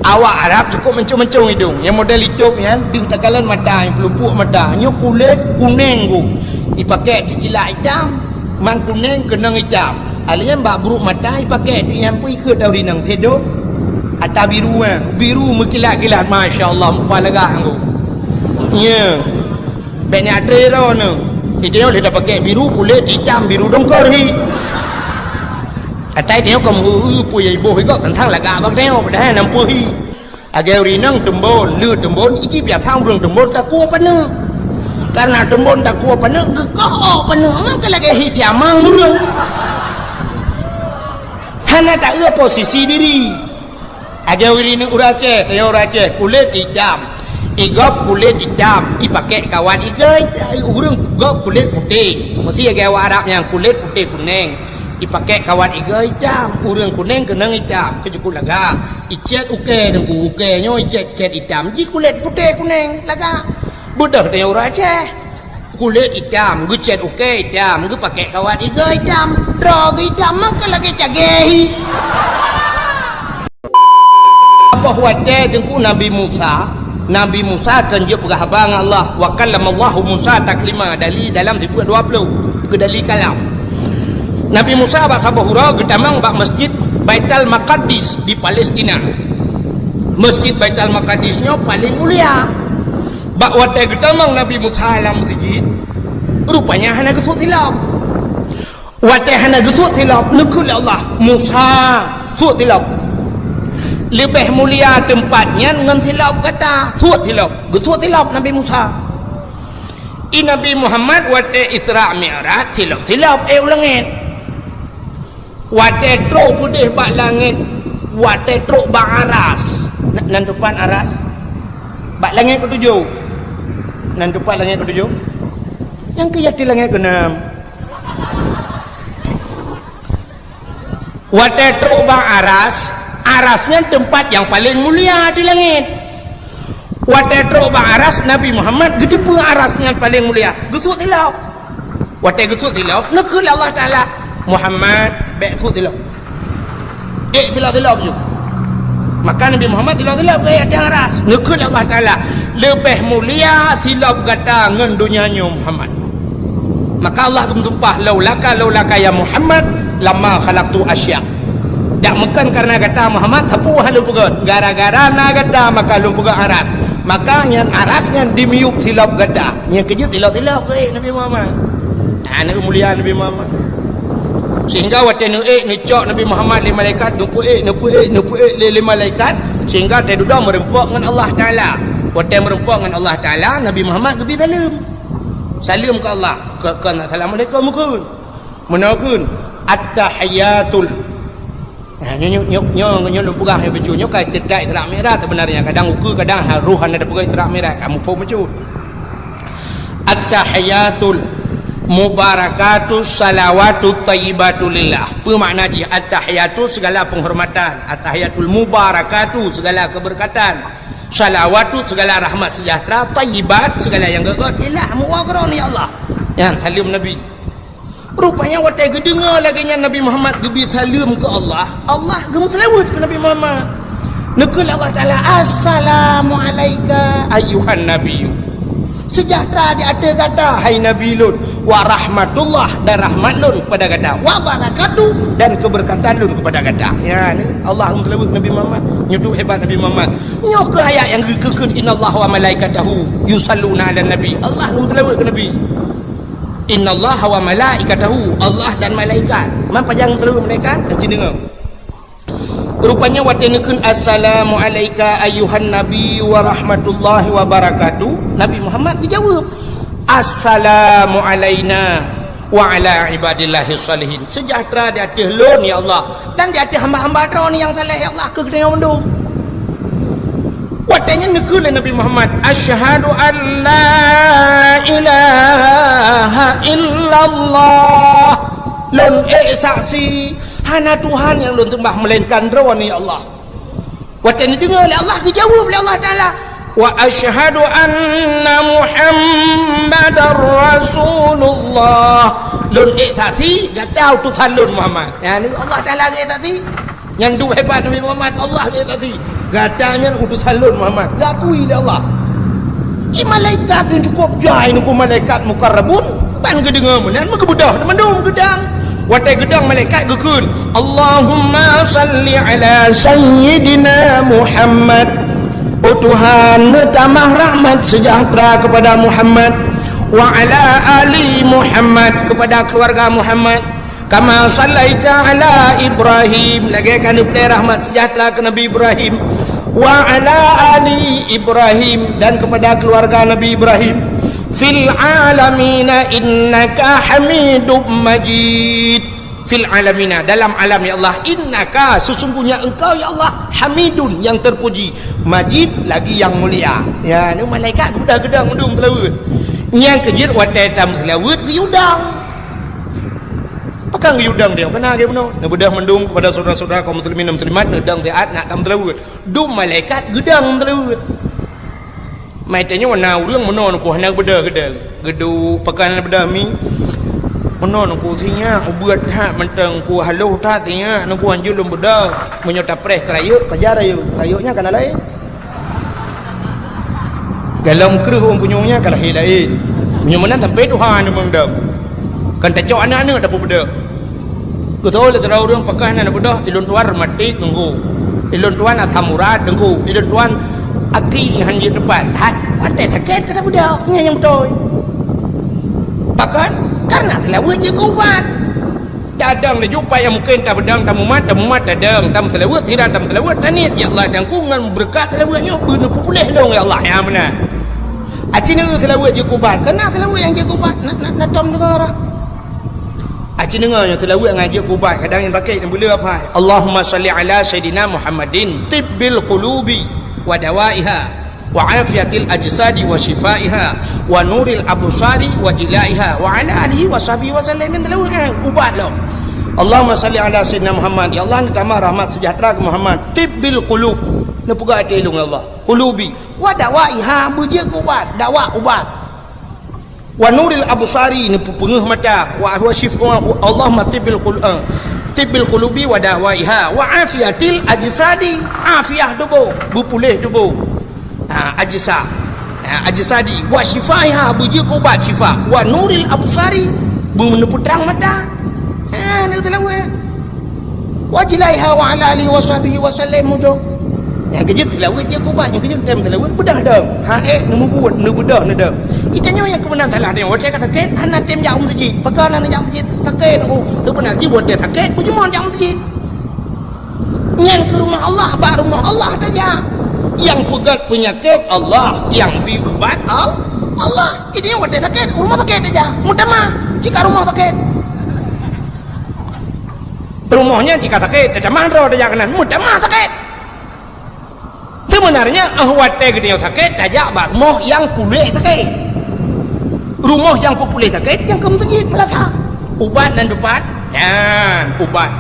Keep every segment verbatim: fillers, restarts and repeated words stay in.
Awak Arab cukup mancung-mancung idong. Nyang model itôb nyan, deuh takalon mata, nyang peulupuk mata. Nyoe kulét kuneng ku. Ipakék teucilak itam, mang kuneng keunong itam. Alèh nyan bak brôk mata ipakék, nyang peue ikheun tau rinang seudoh. Ata biru nyan, biru meukilat-kilat, masya Allah, mupa lagak nyan ku. Nya. Bèk neuatré droeneuh. Di tanyoe lé tapakék biru kulét itam, biru dongkor hi. Atai tanyoe ka meuheu-heu peue nyang iboh igob teuntang lagak bak tanyoe, padahai hana peue hi. Lagèe ureueng inong teumbon, le teumbon, iji biasa ureueng teumbon takue paneuk. Karena teumbon takue paneuk, geukoh ôk paneuk, maka lagèe hi siamang ureueng. Hana taeu posisi diri. Lagèe ureueng inong ureueng Aceh, tanyoe ureueng Aceh, kulét itam. Igob kulét itam, ipakék kawat igoe, ureueng gob kulét putéh. Meusti lagèe awak Arab nyan kulét putéh kuneng. Ipakék kawat igoe itam, ureueng kuneng keunong itam, keu cukup lagak. Icèt ukèe deungon ukèe nyoe icèt-cèt itam, ji kulét putéh kuneng lagak. Beudôh tanyoe ureueng Aceh. Kulét itam, geucèt ukèe itam, geupakék kawat igoe itam, droe geuh itam, maka lagèe cagèe hi. Boh watèe teungku Nabi Musa, Nabi Musa kan jeuet peugah haba ngon Allah, "Wa kallamallahu Musa taklima," dali dalam sifeut dua ploh, keu dali kalam. Nabi Musa bak saboh uroe geutamong bak Masjid Baitul Maqdis di Palestina. Masjid Baitul Maqdis nyoe paleng mulia. Bak watèe geutamong Nabi Musa lam meuseujid, rupanya hana geusuet silop. Watèe hana geusuet silop, neukheun lé Allah, "Musa, suet silop. Leubeh mulia teumpat nyan ngon silop gata, suet silop." Geusuet silop Nabi Musa. I Nabi Muhammad watèe Isra Mi'raj silop-silop ék u langèt. Watèe trok keudeh bak langèt, watèe trok bak aras. Na-, nan teumpat aras? Bak langèt keutujoh. Nan teumpat langèt keutujoh? Nyang keu yati langèt keunam. Watèe trok bak aras, aras nyan teumpat nyang paleng mulia di langèt. Watèe trok bak aras, Nabi Muhammad geuteupeue aras nyan paleng mulia, geusuet silop. Watèe geusuet silop, neukheun lé Allah Taala, "Muhammad, bèk suet silop. Ék silop-silop ju." Maka Nabi Muhammad silop-silop geuék ateueh aras. Neukheun lé Allah Taala, "Leubeh mulia silop gata ngon donya nyoe, Muhammad." Maka Allah geumeusumpah, "Laulaka, laulaka ya Muhammad, lama khalaqtu asya." Dak meukon kareuna gata Muhammad, sapeue hana lôn peugöt. Gara-gara na gata maka lôn peugöt aras. Maka nyan aras nyan dimiyueb silop gata. Nyan keuh jeuet silop-silop geuék Nabi Muhammad. Hana mulia Nabi Muhammad. Sehingga watèe neuék, neucok Nabi Muhammad lé malaikat, neupeuék, neupeuék, neupeuék lé, lé malaikat, sehingga watèe dudoe meureumpok ngon Allah Taala. Watèe meureumpok ngon Allah Taala, Nabi Muhammad geubri saleuem. Saleuem keu Allah, keu, keu Assalamualaikum kheun. Meunoe kheun, "At-tahiyyatul." Nah, nyoe, nyoe, nyoe, nyoe, nyoe lôn peugah nyoe bacut. Nyoe ka ceurita Isra Mi'raj sebenarnya. Kadang ukeue, kadang ha-, roh hana teupeugah Isra Mi'raj, ka muphom bacut. "At-tahiyyatul mubarakatus salawatut thayyibatu lillah." Peue makna jih? At-tahiyatu segala penghormatan, at-tahiyatul mubarakatu segala keberkatan, salawatu segala rahmat sejahtera, thayyibat segala nyang gét-gét, lillah, meuwoe keu Droeneuh ya Allah. Nyan saleuem Nabi. Rupanya watèe geudeungoe lagèe nyan Nabi Muhammad geubri saleuem keu Allah, Allah geumeuseulaweuet keu Nabi Muhammad. Neukheun lé Allah Taala, "Assalamu alaika ayyuhan nabiyyu." Sejahtera di ateueh gata, hai Nabi lôn, wa rahmatullah, dan rahmat lôn kepada gata, wa barakatuh, dan keberkatan lôn kepada gata. Ya, ni Allah geumeuseulaweuet Nabi Muhammad. Nyoe duek hebat Nabi Muhammad. Nyoe keuh ayat nyang geukheun, "Innallaha wa malaikatahu yusalluna 'alan nabi." Allah geumeuseulaweuet keu Nabi. "Innallaha wa malaikatahu," Allah dan malaikat. Man pajan teurimong malaikat? Aci deungoe. Rupanya watèe neukheun, "Assalamu alaika ayyuhan nabi wa rahmatullahi wa barakatuh," Nabi Muhammad geujaweueb, "Assalamu alaina wa ala ibadillahis shalihin." Sejahtera di ateueh lôn, ya Allah, dan di ateueh hamba-hamba Droeneuh nyang saleh, ya Allah, keu geutanyoe mandum. Watèe nyan neukheun lé Nabi Muhammad, "Asyhadu an la ilaha illallah." Lôn ék saksi, hana Tuhan nyang lôn seumbah meulainkan Droeneuh, ya Allah. Watèe neudeungoe lé Allah, geujaweueb lé Allah Taala, "Wa asyhadu anna Muhammadar Rasulullah." Lôn ék saksi, gata utosan lôn Muhammad. Nyan Allah Taala geuék saksi. Nyan duek hebat Nabi Muhammad, Allah geuék saksi. Gata nyan utusan lôn Muhammad, geukui lé Allah. Di malaikat nyan cukup jai nunggu malaikat mukarrabun, ban geudeungoe meunan meugeubeudoh mandum geudang. Watée geudang malaikat geukheun, "Allahumma salli ala sayyidina Muhammad." Oh Tuhan, neutamah rahmat sejahtera kepada Muhammad, wa ala ali Muhammad, kepada keluarga Muhammad, kama sallaita ala Ibrahim, lagée ka neuplé rahmat sejahtera keu Nabi Ibrahim, wa ala ali Ibrahim, dan kepada keluarga Nabi Ibrahim, fil alamina innaka Hamidum Majid. Fil alamina, dalam alam, ya Allah, innaka, sesungguhnya Engkau, ya Allah, Hamidun, yang terpuji, Majid, lagi yang mulia. Ya, ni malaikat geudah geudang mandum seulaweuet. Nyang keujeuet watée tam seulaweuet geuyue dang. Pakon geuyue dang dia? Keunan lagée bunoe. Neubeudoh mandum kepada saudara-saudara kaum muslimin dan muslimat, neudang siat nak tam seulaweuet. Dum malaikat geudang seulaweuet. Mai tanyoe na ureuëng meunoe nungku hana beudôh keudeh. Geuduek pakon hana beudôh mi. Meunoe nungku sinyak ubeuet that mantong ku haloh that sinyak nungku hanjeuet lôn beudôh. Meunyoe tapreh keu rayeuk, pajan rayeuk. Rayeuk nyan kana laén. Galom kreueh ureuëng punyueng nyan ka lahé laén. Meunyoe meunan sampai Tuhan ureuëng dong. Kan tacok aneuk-aneuk dapur beudôh. Geutôi lé sidroe ureuëng pakon hana beudôh, ilôn tuan reumatik teungku. Ilôn tuan asam urat teungku. Ilôn tuan aki han jeuet teupat. Hat, watée sakét ka tabeudôh. Nyan nyang beutôi. Pakon? Karena seulaweuet jeuet keu ubat. Tadong laju pat nyang mungken tabeudang, tamumat, tamumat tadong, tameuseulaweuet sira, tameuseulaweuet taniet. Ya Allah, dan ku ngon beureukat seulaweuet nyoe beuneupeupuléh lôn, ya Allah, nyang meunan. Aci neu seulaweuet jeuet keu ubat. Keunan seulaweuet nyang jeuet keu ubat, na, na, na tom deungoe. Aci deungoe nyoe seulaweuet nyang jeuet keu ubat, kadang nyang sakét nyang beuleueh apai. Allahumma shalli ala sayyidina Muhammadin tibbil qulubi wa dawaiha wa afiatil ajsadi wa syifaiha wa nuril absari wa jilaiha wa ala alihi wa sahbihi wa sallam. Nyang seulaweuet, eh, ubat lom. Allahumma shalli ala sayyidina Muhammad. Ya Allah, neutamah rahmat sejahtera keu Muhammad. Tibbil qulub. Neupeugah até lôn, ya Allah. Qulubi. Wa dawaiha, beujeuet keu ubat. Dawa ubat. Wa nuril absari, neupeupeungeuh mata. Wa, wa syif-, wa, Allahumma tibbil qul-, eh, tibbil qulubi wa dawaiha. Wa afiatil ajsadi, afiah tuboh, beupuléh tuboh. Ha, ajsa. Ha, ajsadi. Wa syifaiha, beujeuet keu ubat syifa. Wa nuril absari, beuneupeutrang mata. Ha, neu teulaweuet. Wa jilaiha wa ala alihi wa sahbihi wa sallam mudong. Nyang keujeuet seulaweuet jeuet keu ubat, nyang keujeuet tem seulaweuet beudôh dong. Ha, eh, neumubuet, neubeudôh neudong. Itanyoe nyang keubeunaran salah tanyoe. Watée ka sakét, hana tem jak u meuseujid. Pakon hana jak u meuseujid? Sakét aku. Seubeunar jih watée sakét, beujeuet jak u meuseujid. Nyan keu rumoh Allah, bak rumoh Allah tajak. Nyang peugét peunyakét Allah, nyang bri ubat Al-, Allah. Itanyoe watée sakét, rumoh sakét tajak. Meutamah, jika rumoh sakét. Rumoh nyan jika sakét, tatamah droe tajak keunan, meutamah sakét. Sebenarnya, eh, watée geutanyoe sakét, tajak bak rumoh nyang puléh sakét. Rumoh nyang peupuléh sakét, nyang keu meuseujid, meulasa. Ubat nan teupat, nyan, ubat.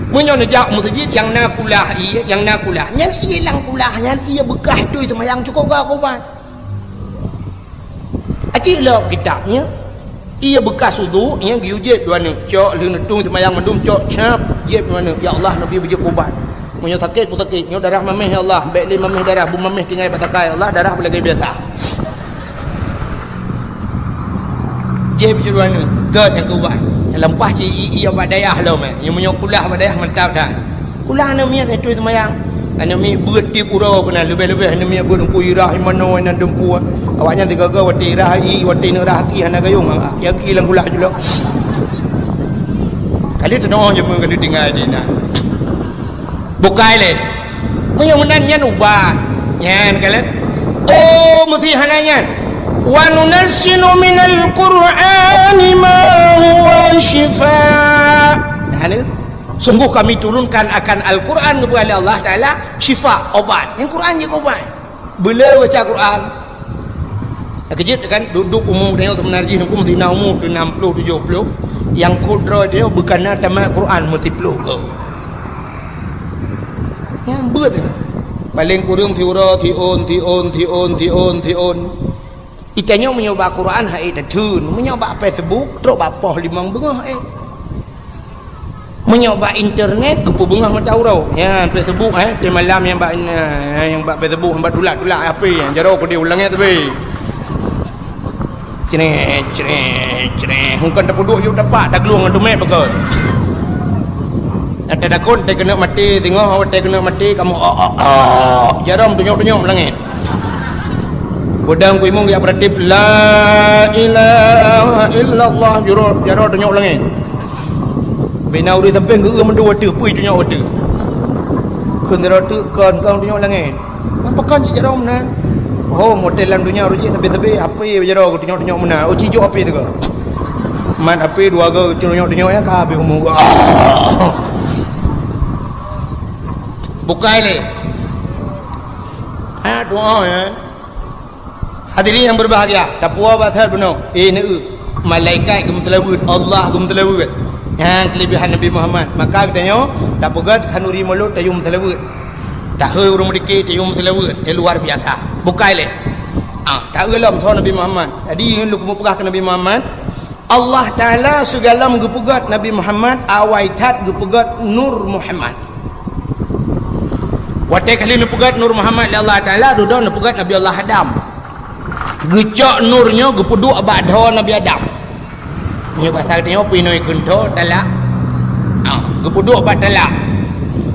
Meunyoe neujak meuseujid nyang na kulah ié, nyang na kulah. Nyan ié lam kulah, nyan ié beukah tui seumayang cukôp gak ubat. Aci lok kitab nyan, ié beukah udhu nyan geuyue jieb dua neuk, cok lheueh neutueng seumayang mandum cok cap, jieb dua neuk, "Ya Allah, neubi beujeuet ubat. Meunyoe sakét pun sakét, nyoe darah mameh ya Allah, bék lé mameh darah, beumaméh tinggai bak takai ya Allah, darah beulagée biasa." Jieb beujeuet dua neuk, gét nyang keu ubat. Nyang leupah cit ié, ié bak dayah lom, eh. Nyang meunyoe kulah bak dayah mantap that. Kulah aneuk miet nyang tueng seumayang. Aneuk miet beuet tiep uroe keunan, leubeh-leubeh aneuk miet beuet Teungku Irah, Imanoe, nan dumpeue. Awaknyan sigoe-goe watée Irah, i, watée neuk rah aki hana gayong, aki-aki lam kulah julok. Kali teunoh je pun kali tinggai di na. Bukai lé. Meunyoe meunan nyan ubat. Nyan kalon. Oh, meusi hana nyan. Wa nunazzilu minal Qur'ani ma huwa syifa. Nah, ni. Sungguh Kami turunkan akan Al-Quran, geupeugah lé Allah Taala, syifa, obat. Nyang Quran jeuet keu obat. Beulé baca Quran. Keujeuet kan, duek-duek umu tanyoe seubeuna jih huköm sina umu tu enam puluh tujoh puluh. Nyang kudroe tanyoe beukana tamat Quran meusiploh goe. Nyang beuet. Paleng kureueng siuroe, siôn, siôn, siôn, siôn, siôn. Itanyoe meunyoe bak Quran hai tatheun, meunyoe bak Facebook trok bak poh limong beungoh, eh. Meunyoe bak internet, geupeubeungoh mata uroe. Nyan Facebook, eh, watèe malam nyang bak, eh, nyang bak Facebook, nyang bak tulak-tulak H P, nyang jaroe keudéh u langèt teubiet. Crét, crét, crét. Hukon tapeuduek yub tapak, taglueng ngon teumèe pakon. Watèe takot, watèe keuneuk maté, singoh watèe keuneuk maté, kamoe, "Oh, oh, oh." Jaroe meutunyok-tunyok u langèt. Beudang ku imum geujak peuratib, "La ilaha illallah," jaroe, jaroe tunyok u langèt. Bina ureueng sampéng geu-eu mandum ateueh, peue tunyok ateueh. Kheun sidroe teuk kon, kon tunyok langèt. Pakon cit jaroe meunan? Oh, model lam donya ureueng jih sabe-sabe, H P jaroe geutunyok-tunyok meunan. Oh, ci jok H P teuh. Man H P dua go geutunyok-tunyok nyan ka habéh umu. Bukai lé. Ha, doa ya. Hadirin yang berbahagia, tapuwoe bak that bunoe. Eh, neu, malaikat geumeuseulaweuet, Allah geumeuseulaweuet. Nyan keulebihan Nabi Muhammad. Maka geutanyoe tapeugöt khanuri mulod tayue meuseulaweuet. Tahôi ureueng meudike tayue meuseulaweuet, eh, luar biasa. Bukai lé. Ah, taeu lom soe Nabi Muhammad. Jadi, ngon lôn keumeung peugah keu Nabi Muhammad, Allah Taala sigohlom geupeugöt Nabi Muhammad, awai that geupeugöt Nur Muhammad. Watèe ka lheueh neupeugöt Nur Muhammad lé Allah Taala, dudoe neupeugöt Nabi Allah Adam. Geucok nur nyoe geupeuduek bak dhoe Nabi Adam. Nyoe basa geutanyoe pih inong ikheun dhoe talak. Ah, geupeuduek bak talak.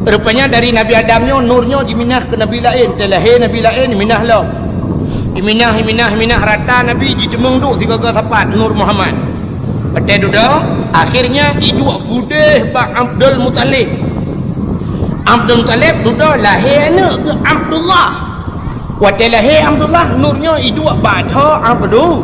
Rupanya dari Nabi Adam nyoe, nur nyoe jiminah keu nabi laén, teulahé nabi laén, jiminah lom. Jiminah, jiminah, jiminah rata nabi, jiteumeung duek sigoe-goe sapat Nur Muhammad. Watèe dudoe, akhirnya iduek gudéh bak Abdul Muthalib. Abdul Muthalib dudoe lahé aneuk geuh Abdullah. Watèe lahé Abdullah, nur nyoe iduek bak dhoe Abdu-,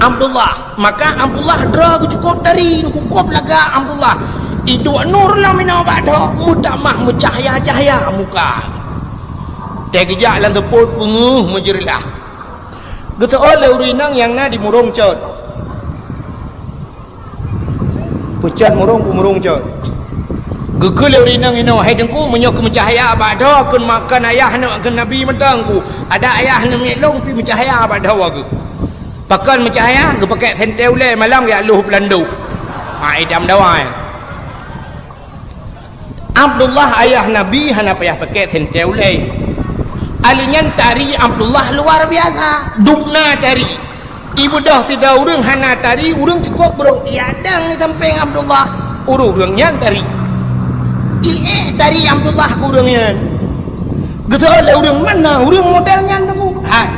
Abdullah. Maka Abdullah droe geuh cukôp tari, geucukôp lagak Abdullah. Iduek nur lom inoe bak dhoe, meutamah meucahya-cahya muka. Watèe geujak lam seupôt peungeuh meujeureulah. Geuseuôt lé ureueng inong nyang na di Murông Cot. Peucot Murông, peumurông Cot. Geukheun lé ureueng inong inoe, "Hai Teungku, meunyoe keu meucahya bak dhoe, kheun ma-, kheun ayah aneuk kheun nabi mantong Teungku. Adak ayah aneuk miet lôn pih meucahya bak dhoe geuh." Pakon meucahya? Geupakék sentée ulée malam geujak lôh peulandôh. Ha, idam dawai. Abdullah ayah Nabi hana payah pakék sentée ulée. Ali nyan tari Abdullah luar biasa. Dubna tari. Ibeudôh sidroe ureuëng hana tari, ureuëng cukôp brôk. Iadang di sampéng Abdullah, ureuëng-ureuëng nyan tari. Iék tari Abdullah keu ureuëng nyan. Geuseuôt lé ureuëng, "Mana ureuëng model nyan, Teungku?" Hai.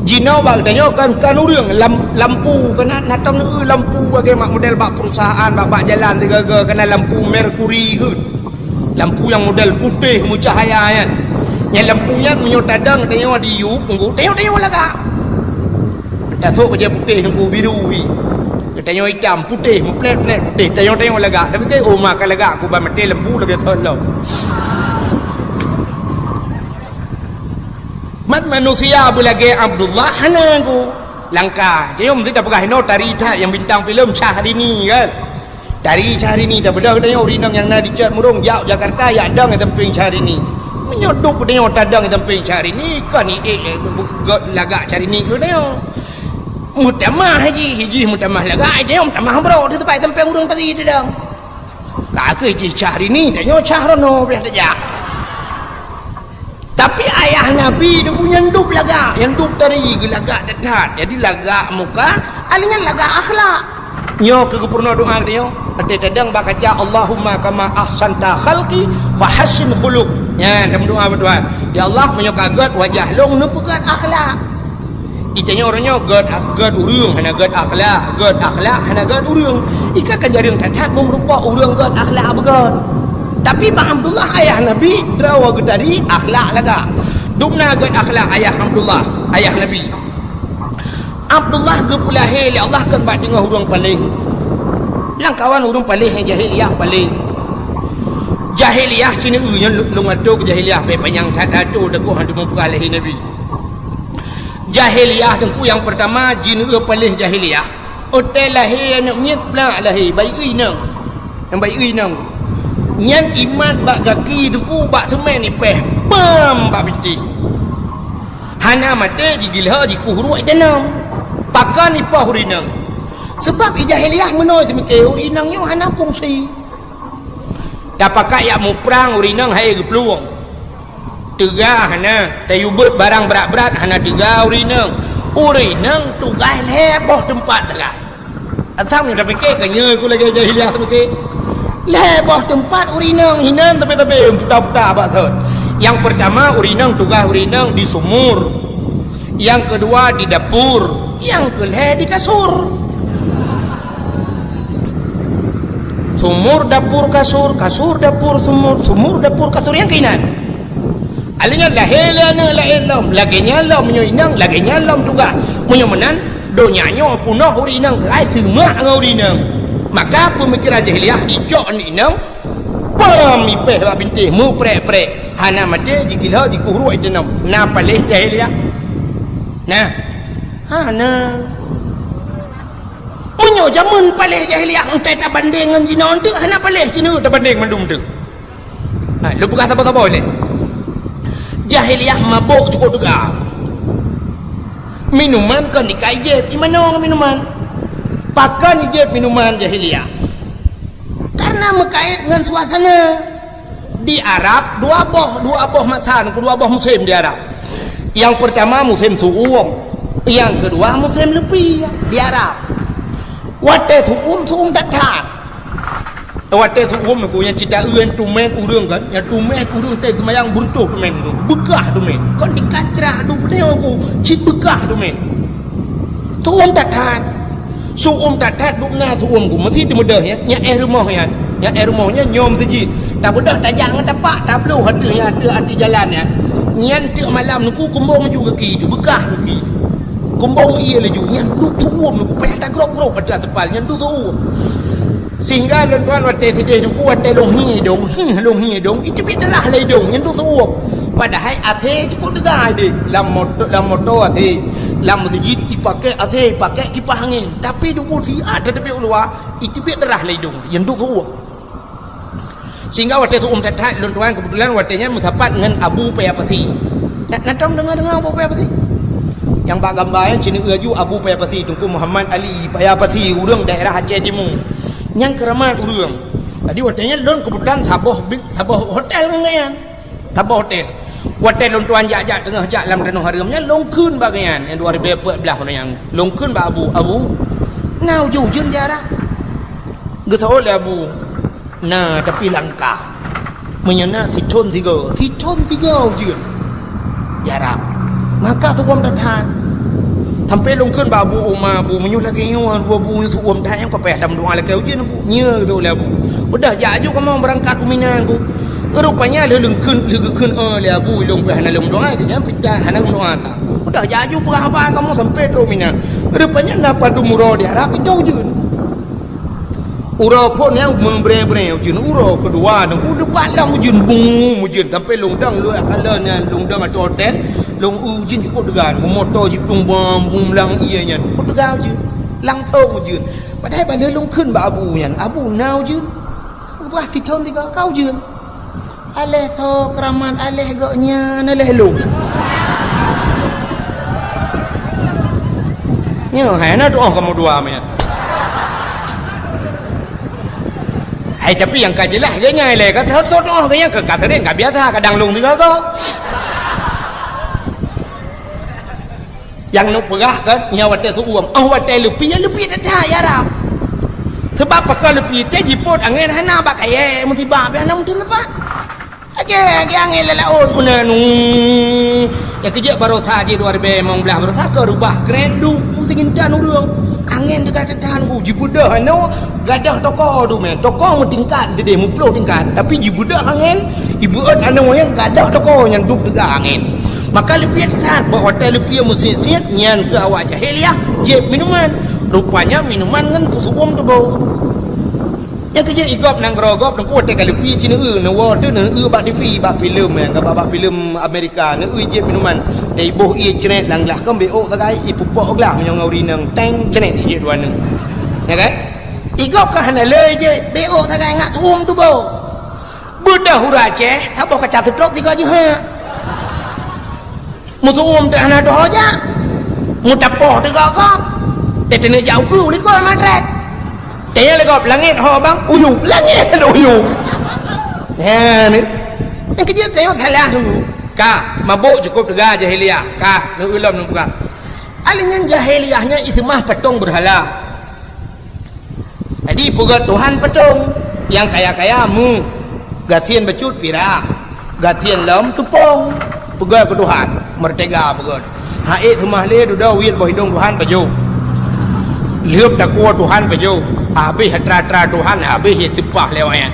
Jinoe bak geutanyoe kan, kan ureuëng, lam-, lampu, kan na, na tom neueu lampu lagée mak model bak perusahaan, bak, bak jalan sigoe-goe, kan na lampu merkuri keuh. Lampu nyang model putéh meucahya nyan. Nyan lampu nyan meunyoe tadong geutanyoe di yup, Teungku, tanyoe-tanyoe lagak. Tasôk bajée putéh, Teungku, biru hi. Geutanyoe itam, putéh, meuplét-plét putéh, tanyoe-tanyoe lagak. Tapi keu uma ka lagak, ku ban maté lampu lagée thon lom. Mat manusia beulagée Abdullah hana ku langka. Tanyoe meusti tapeugah inoe tari that nyang bintang filem Syahrini kan. Tari Syahrini tabeudôh geutanyoe ureuëng inong nyang na di Cot Murông jak Jakarta yak dong di sampéng Syahrini. Meunyoe duek geutanyoe tadong di sampéng Syahrini, kon iék, eh, gét lagak Syahrini keu geutanyoe. Meutamah jih, jih meutamah lagak, geutanyoe meutamah brôk di teumpat sampéng ureuëng tadi tadong. Ka keuh jih Syahrini, tanyoe Syahrono pih tajak. Tapi ayah Nabi Teungku nyan dub lagak, nyang dub tari geulagak that-that. Jadi lagak muka, ali nyan lagak akhlak. Nyoe keuh geupeurunoe doa geutanyoe, watée tadong bak kaca, "Allahumma kama ahsanta khalqi fahassin khuluq." Nyan tameudoa bak Tuhan, "Ya Allah, meunyoe ka gét wajah lôn, neupeugét akhlak." Geutanyoe uroe nyoe gét, gét ureuëng hana gét akhlak, gét akhlak hana gét ureuëng. Ikan ka jareueng that-that meureumpok ureuëng gét akhlak beugét. Tapi bak Abdullah ayah Nabi, droe geuh tadi akhlak lagak. Dubna gét akhlak ayah Abdullah, ayah Nabi. Abdullah geupeulahé lé Allah kon bak teungoh ureuëng paléh. Lam kawan ureuëng paléh nyang jahiliyah paléh. Jahiliyah cit neu nyan lôn atô keu jahiliyah, bék panyang that-that atô, takot hana teumeupeuhah lahé Nabi. Jahiliyah Teungku nyang peurtama jineuk paléh jahiliyah. Watée lahé aneuëk miet plak lahé, bayeue inong. Nyang bayeue inong. Nyan imat bak gaki Teungku bak seumén ipéh, pam bak bintéh. Hana maté jigiloe jikueh uruek itanam. Pakon ipoh ureuëng inong? Sabab i jahiliyah meunoe seumiké ureuëng inong nyoe hana fungsi. Tapakat jak muprang ureueng inong hai geuplueng. Teuga hana, tayue beuet barang brat-brat hana teuga ureueng inong. Ureueng inong tugaih lhèe boh teumpat teuga. Asai meunyoe tapike, ka nyoe ku lagèe jahiliyah seumike. Lhèe boh teumpat ureueng inong hinan tapi-tapi puta-puta bak thon. Nyang peurtama ureueng inong tugaih ureueng inong di sumur. Nyang keudua di dapur, nyang keulhèe di kasur. Sumur, dapur, kasur, kasur, dapur, sumur, sumur, dapur, kasur, nyang keunan. Alèh nyan lahé lé aneuk laén lom, lagèe nyan lom meunyoe inong, lagèe nyan lom tugaih. Meunyoe meunan, donya nyoe peunoh ureueng inong keuhai seumak ngon ureueng inong. Maka peumikiran jahiliyah icok aneuk inong, pam ipèh bak bintéh, meuprek-prek. Hana maté, jikilhok, jikuh ruek iteunong. Na paléh jahiliyah? Na? Hana. Meunyoe jameun paléh jahiliyah, entai tabandeng ngon jinoe, enteuk hana paléh sineuk tabandeng mandum teuk. Ha, lôn peugah saboh-saboh lé. Jahiliyah mabök cukôp teuga. Minuman kon ikai jép, imanoe ngon minuman. Pakon ijép minuman jahiliyah? Karena meukait ngon suasana. Di Arab, dua boh, dua boh masa, dua boh musém di Arab. Nyang peurtama musém su'um, nyang keudua musém leupie di Arab. Watèe su'um, su'um that-that. Watèe su'um nyan ku nyang cit taeu nyan tumèn ureueng kan, nyang tumèn ureueng teuh seumayang beureutoh tumèn tu, beukah tumèn. Kon tingkat crah tu beutôi ku, cit beukah tumèn. Su'um that-that. Su'um that-that, dum na su'um ku, meusi teumeudeh nyan, nyang éh rumoh nyan, nyang éh rumoh nyan nyoe meuseujid. Tabeudôh tajak ngon tapak, tabloh ateueh nyan, ateueh, ateueh jalan nyan. Nyan teuk malam nyan ku kumbong ju gaki tu, beukah gaki tu. Kumbong ie laju, nyan duek su'um nyan ku payah tagrôb-grôb ateueh aspal, nyan duek su'um. Sehingga lôn tuan watèe sideh nyan ku watèe lôn hi idông, hi lôn hi idông, iteubiet darah lé idông, nyan duek su'um. Padahai AC cukôp teuga deh, lam moto, lam moto AC, lam meuseujid ipaké AC, ipaké kipah angén. Tapi nyan ku siat tateubiet u luwa, iteubiet darah lé idông, nyan duek su'um. Sehingga watèe su'um that-that, lôn tuan keubeutulan watèe nyan meusapat ngon Abu Paya Pasi. Na, na tom deungoe-deungoe Abu Paya Pasi? Nyang bak gamba nyan sineuk laju Abu Paya Pasi, Teungku Muhammad Ali Paya Pasi, ureueng daerah Aceh Timu. Nyan keuramat ureueng. Jadi watèe nyan lôn keubeutulan saboh bi-, saboh hotel ngon gobnyan. Saboh hotel. Watèe lôn tuan jak-jak teungoh jak lam tanoh hareuem nyan, lôn kheun bak gobnyan, nyang dua ribèe peuet blah nyan. Lôn kheun bak Abu, "Abu, na ujeuen-ujeuen di Arab?" Geuseuôt lé Abu, "Na, tapi langka. Meunyoe na sithôn sigoe, sithôn sigoe ujeuen di Arab." Maka su'um that-that. Sampoe lôn kheun bak Abu Uma, "Abu, meunyoe lagèe nyoe, Abu, Abu, su'um that nyoe ka payah tameudoa lakèe ujeuen, Abu." "Nyo," geuseuôt lé Abu. "Udah, jak aju kamoe beurangkat u Mina, Abu." Rupanya lheuh lôn kheun, lheuh geukheun, "Oh," lé Abu, "ilôn pih hana lôn meudoa," geuhnyan pih hana lôn meudoa sa. "Udah, jak aju peugah haba kamoe sampoe trok Mina." Rupanya na padum uroe di Arab, itôh ujeuen. Uroe phôn nyan meubrèe-brèe ujeuen, uroe keudua nyan, u, deupat lam ujeuen, bum, ujeuen. Sampoe lôn dong, lôn kalon nyan, lôn dong ateueh hotel, lôn, u, ujeuen cukôp teuga, moto jiplueng bom, bum, lam ie nyan, cukôp teuga ujeuen. Langsông ujeuen. Padahai ban lheuh lôn kheun bak Abu nyan, "Abu, na ujeuen?" Geubah sithôn sigoe, "Ka ujeuen." Aléh soe keuramat, aléh gobnyan, aléh lôn. Nyoe hai na tu'oh kamoe dua meunan. Hai, tapi nyang ka jeulaih gobnyan lé, ka tu'oh, tu'oh gobnyan ka, ka seuréng, ka biasa, kadang lôn sigoe-goe. Nyang neuk peugah kan, nyan watèe su'um. Oh, watèe leupie, ya leupie that-that, ya Rab. Sabab pakon leupie teuh jipôt angén hana bak kayèe, musibah pih hana mungken leupah. Lagèe, lagèe angén lam laôt meunan, nu. Ya keujeuet baroesa jih dua ribèe limong blah baroesa ka reubah kren duek, meusti intan ureueng. Angén teuga that-that, nu, jibeudôh anoe, gadôh toko tu meunan. Toko meutingkat sideh, meuplôh tingkat. Tapi jibeudôh angén, ibeuet anoe nyang gadôh toko nyan duek teuga angén. Maka leupie that-that, bak watèe leupie meusiet-siet, nyan keuh awak jahiliyah, jieb minuman. Rupanya minuman ngon peusu'um tuboh. Nyang keujeuet i gob nanggroe gob, teungku watèe ka leupie cit neueu, neuwoe teuh neueu bak T V, bak filem, nyang ka bak, bak filem Amerika, neueu jieb minuman. Teuboh ie cret lam glah, kon B O sagai, ipeupok glah meunyoe ngon ureueng inong, teng, cret jieb dua neueu. Ya kan? I gob ka hana le jieb, B O sagai ngat su'um tuboh. Beudôh ureueng Aceh, saboh kaca seutrop sigoe jeuhet. Meusu'um teuh hana teuho jak. Meutapoh teuh gob-gob. Teuh teuneuk jak ukeue likot matrét. Teuh lé gob langét ho bang, uyueb, langét uyueb. Nyan, nyang keujeuet tanyoe salah tu. Ka, mabök cukup teuga jahiliyah. Ka, neueu lom neupeugah. Alèh nyan jahiliyah nyan iseumah patong beurhala. Jadi peugöt Tuhan patong. Nyang kaya-kaya meuh, gasien bacut pirak, gasien lom teupông. Peugöt keu Tuhan, meurtega peugöt. Ha'ék seumah lé dudoe wiet boh idông Tuhan pajoh. Lheueh takue Tuhan pajoh. Habéh atra-atra Tuhan, habéh ie seupah lé awaknyan.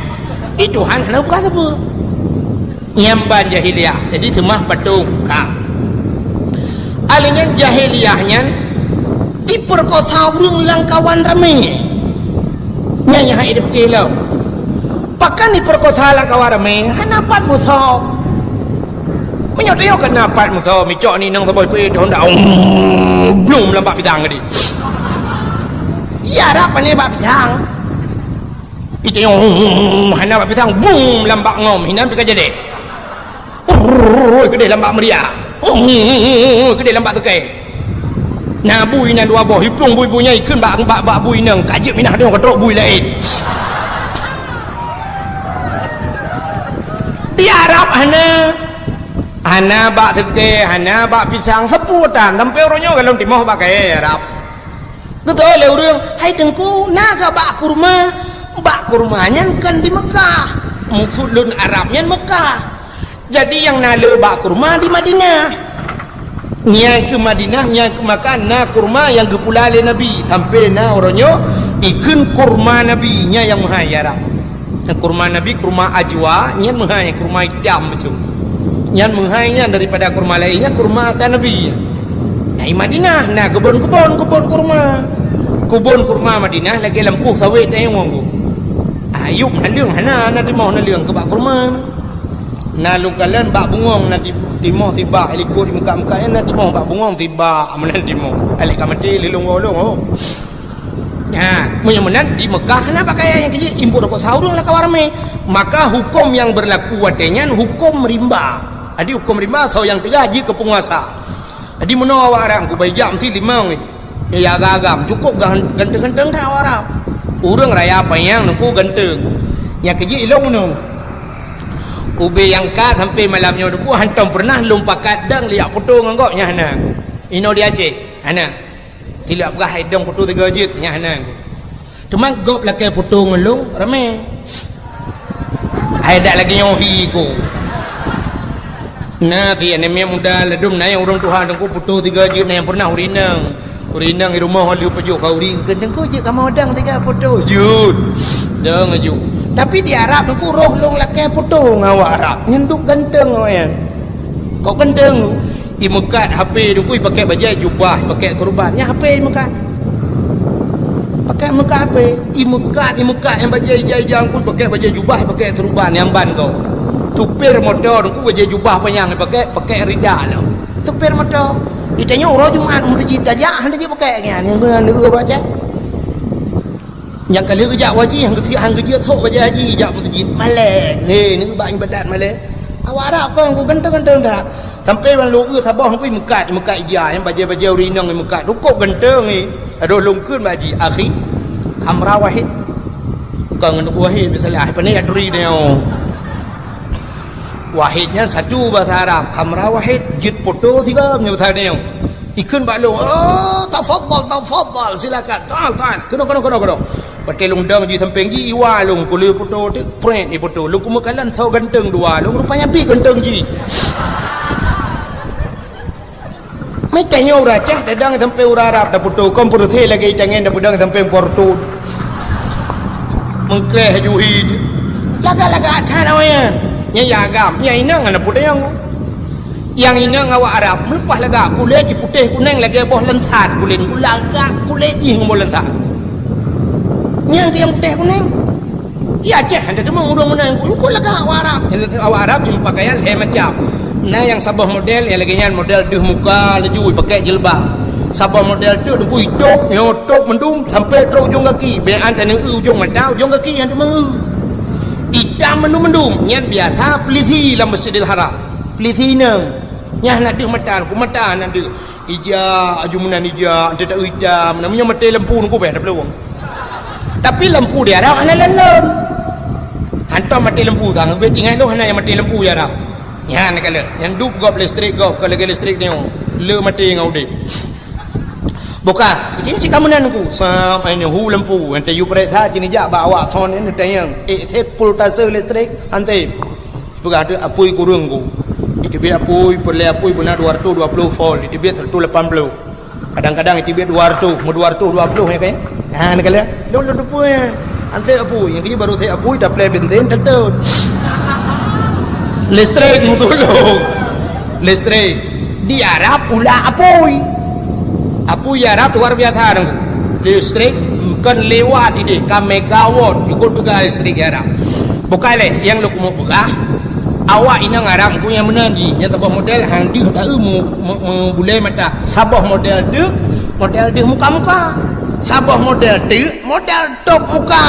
Di Tuhan hana buka sapeue. Nyan ban jahiliyah. Jadi seumah patong ka. Alèh nyan jahiliyah nyan dipeurkosa ureueng lamkawan ramé. Nyan nyang hana dipiké lom. Pakon dipeurkosa lamkawan ramé, hana pat musoh. Meunyoe tanyoe ka na pat musoh, micok ni nang saboh ipeuék honda, blum lam bak pisang tadi. Iya, rab pané bak pisang. Itanyoe hana bak pisang, bum lam bak ngom, hinan pih ka jadi. Urrrr, keudeh lam bak meuria. Urrrr, keudeh lam bak teukai. Na bui nan dua boh, iplueng bui-bui nyan ikheun bak, bak, bak bui inong, ka jeuet minah tanyoe ka trok bui laén. Di Arab hana, hana bak teukai, hana bak pisang, sapeue tan, sampoe uroe nyoe golom timoh bak kayèe Arab. Geutanyong lé ureueng, "Hai Teungku, na kah bak kurma?" Bak kurma nyan kon di Meukah. Maksud lôn Arab nyan Meukah. Jadi nyang na le bak kurma di Madinah. Nyan keuh Madinah, nyan keuh Meukah na kurma nyang geupula lé Nabi. Sampoe na uroe nyoe ikheun kurma Nabi, nyan nyang meuhai Arab. Kurma Nabi, kurma ajwa, nyan meuhai, kurma itam macam. Nyan meuhai nyan daripada kurma laén, nyan kurma ata Nabi. Nah, di Madinah na keubon-keubon, keubon kurma. Keubon kurma Madinah lagèe lampôh sawét tanyoe ngon. Ayub naleueng hana, na timoh naleueng keu bak kurma. Na lôn kalon bak bungöng na ti-, timoh sibak, likot di muka-muka nyan na timoh bak bungöng sibak, meunan timoh. Alèh ka maté lé lôn goh lôn, oh. Ha, meunyoe meunan di Meukah hana pakaian nyang keu jih, impôt rukok sa ureueng lam kawan ramé. Maka huköm nyang beurlaku watèe nyan huköm rimba. Jadi huköm rimba soe nyang teuga jih keu peunguasa. Jadi meunoe awak Arab, kubai jak meusti limong nyoe. Ya agam-agam, cukôp gan-, ganteng-ganteng that awak Arab. Ureueng raya panyang nungku ganteng. Nyang keu jih ilong nyoe. Ubé nyang ka sampoe malam nyoe nungku hantom peureunah lôn pakat dang liak foto ngon gob nyan hana. Inoe di Aceh, hana. Tilak peugah hai dong foto tiga jeuet nyan hana. Teuma gob lakèe foto ngon lôn ramé. Hai dak lagèe nyoe hi ko. Na si aneuk miet muda ladôm na nyang ureueng tuha teungku foto tiga jeuet na nyang peureunah ureueng inong. Ureueng inong di rumoh lheueh pajoh keu ureueng keu teungku jeuet kamoe dong tiga foto. Jeuet. Dong aju. Tapi di Arab teungku roh lôn lakèe foto ngon awak Arab. Nyan duek ganteng awaknyan. Kok ganteng? Imeukat H P teungku, ipakèk bajèe jubah, ipakèk seureuban. Nyan H P imeukat. Pakèk meukat H P, imeukat, imeukat nyang bajèe ija-ija teungku, ipakèk bajèe jubah, ipakèk seureuban nyang ban gob. Supir moto teungku bajèe jubah panyang ipakèk, pakèk rida lom. Supir moto. Itanyoe uroe Jumat meuseujid tajak, hana jipakèk nyan, nyang guna neu uroe Aceh. Nyang ka lheueh geujak u haji, han geusiek, han geujeuet sôk bajèe haji, jak meuseujid. Malèe, he, neubak ibadat malèe. Awak Arab kon, ku ganteng-ganteng that. Sampoe ban lôn eu saboh ngui meukat, meukat ija, nyang bajèe-bajèe ureueng inong meukat. Cukôp ganteng, he. Adoh lôn kheun bak jih, "Akhi, khamra wahid." Kon ngon wahid, misalnya, ah, pane ya turi nyoe. Wahid nyan satu bahasa Arab, khamra wahid, jeuet poto sigoe nyoe bahasa nyoe. Ikheun bak lôn, "Oh, tafadhal, tafadhal, silakan. Ta'al, ta'al. Keunoe, keunoe, keunoe, keunoe." Watèe lôn dong jih sampéng jih, iwa lôn, kulé poto teuk, prét ipoto. Lôn kumeukalan soe ganteng dua, lôn rupanya pih ganteng jih. Meutanyoe ureueng Aceh tadong sampéng ureueng Arab tapoto, kon peureusé lagèe itangen tapeudong sampéng Porto. Meukreh juhi. Lagak-lagak that awaknyan. Nyan ya agam, nyan inong hana peudong. Nyang inong awak Arab meuleupah lagak, kulét jih putéh kunéng lagèe boh lansat, kulét ku lagak kulét jih ngon boh lansat. Nyang keu nyang putéh kunéng. Di Aceh hana teumong ureueng meunan, kok lagak awak Arab. Awak Arab jih meupakaian lhèe macam. Na nyang saboh model nyang lagèe nyan model deuh muka laju ipakèk jilbab. Saboh model teuk teungku itôp, nyoe tôp mandum sampoe trôk ujong gaki. Bèk an taneu ujong mata, ujong gaki nyang teumong. Itam mandum-mandum, nyan biasa peulisi lam Masjidil Haram. Peulisi inong. Nyan na deuh mata, ku mata na deuh. Ija, aju meunan ija, ante tak itam, na meunyoe maté lampu nungku bèh na peuluwang. Tapi lampu di Arab hana lon-lon. Hantom maté lampu sang, ubé tinggai lôn hana nyang maté lampu ya dah. Nyan ka lheueh, nyan dup gob listrik gob, ka lagèe listrik nyoe. Le maté ngon udép. Buka, itu cik kamonan ku. Sam, ini hu lampu, ente yu pereksa sini jak bak awak son ini tayang. Eh, sepultase listrik, ante. Peugah tu apui kurung ku. Iteubiet apui, peureulèe apui beuna dua ratus dua puluh volt, iteubiet seratus lapan puluh. Kadang-kadang iteubiet dua ratus, meu dua ratus dua puluh ya kan? Ha, ni kalian. Lôn lôn tupui ya. Ante apui, yang kini baru saya apui dah play bensin tentu. Listrik mutulung. Listrik. Di Arab ulah apui. Apui di Arab luar biasa dong. Listrik bukan lewat ide, ka megawatt cukup juga listrik di Arab. Bukan leh yang lu kumuk peugah. Awak inong Arab ku nyang meunan jih, nyang saboh model han deuh taeu mu-, mu-, mu-, bulèe mata. Saboh model teuk, model deuh muka-muka. Saboh model teuk, model top muka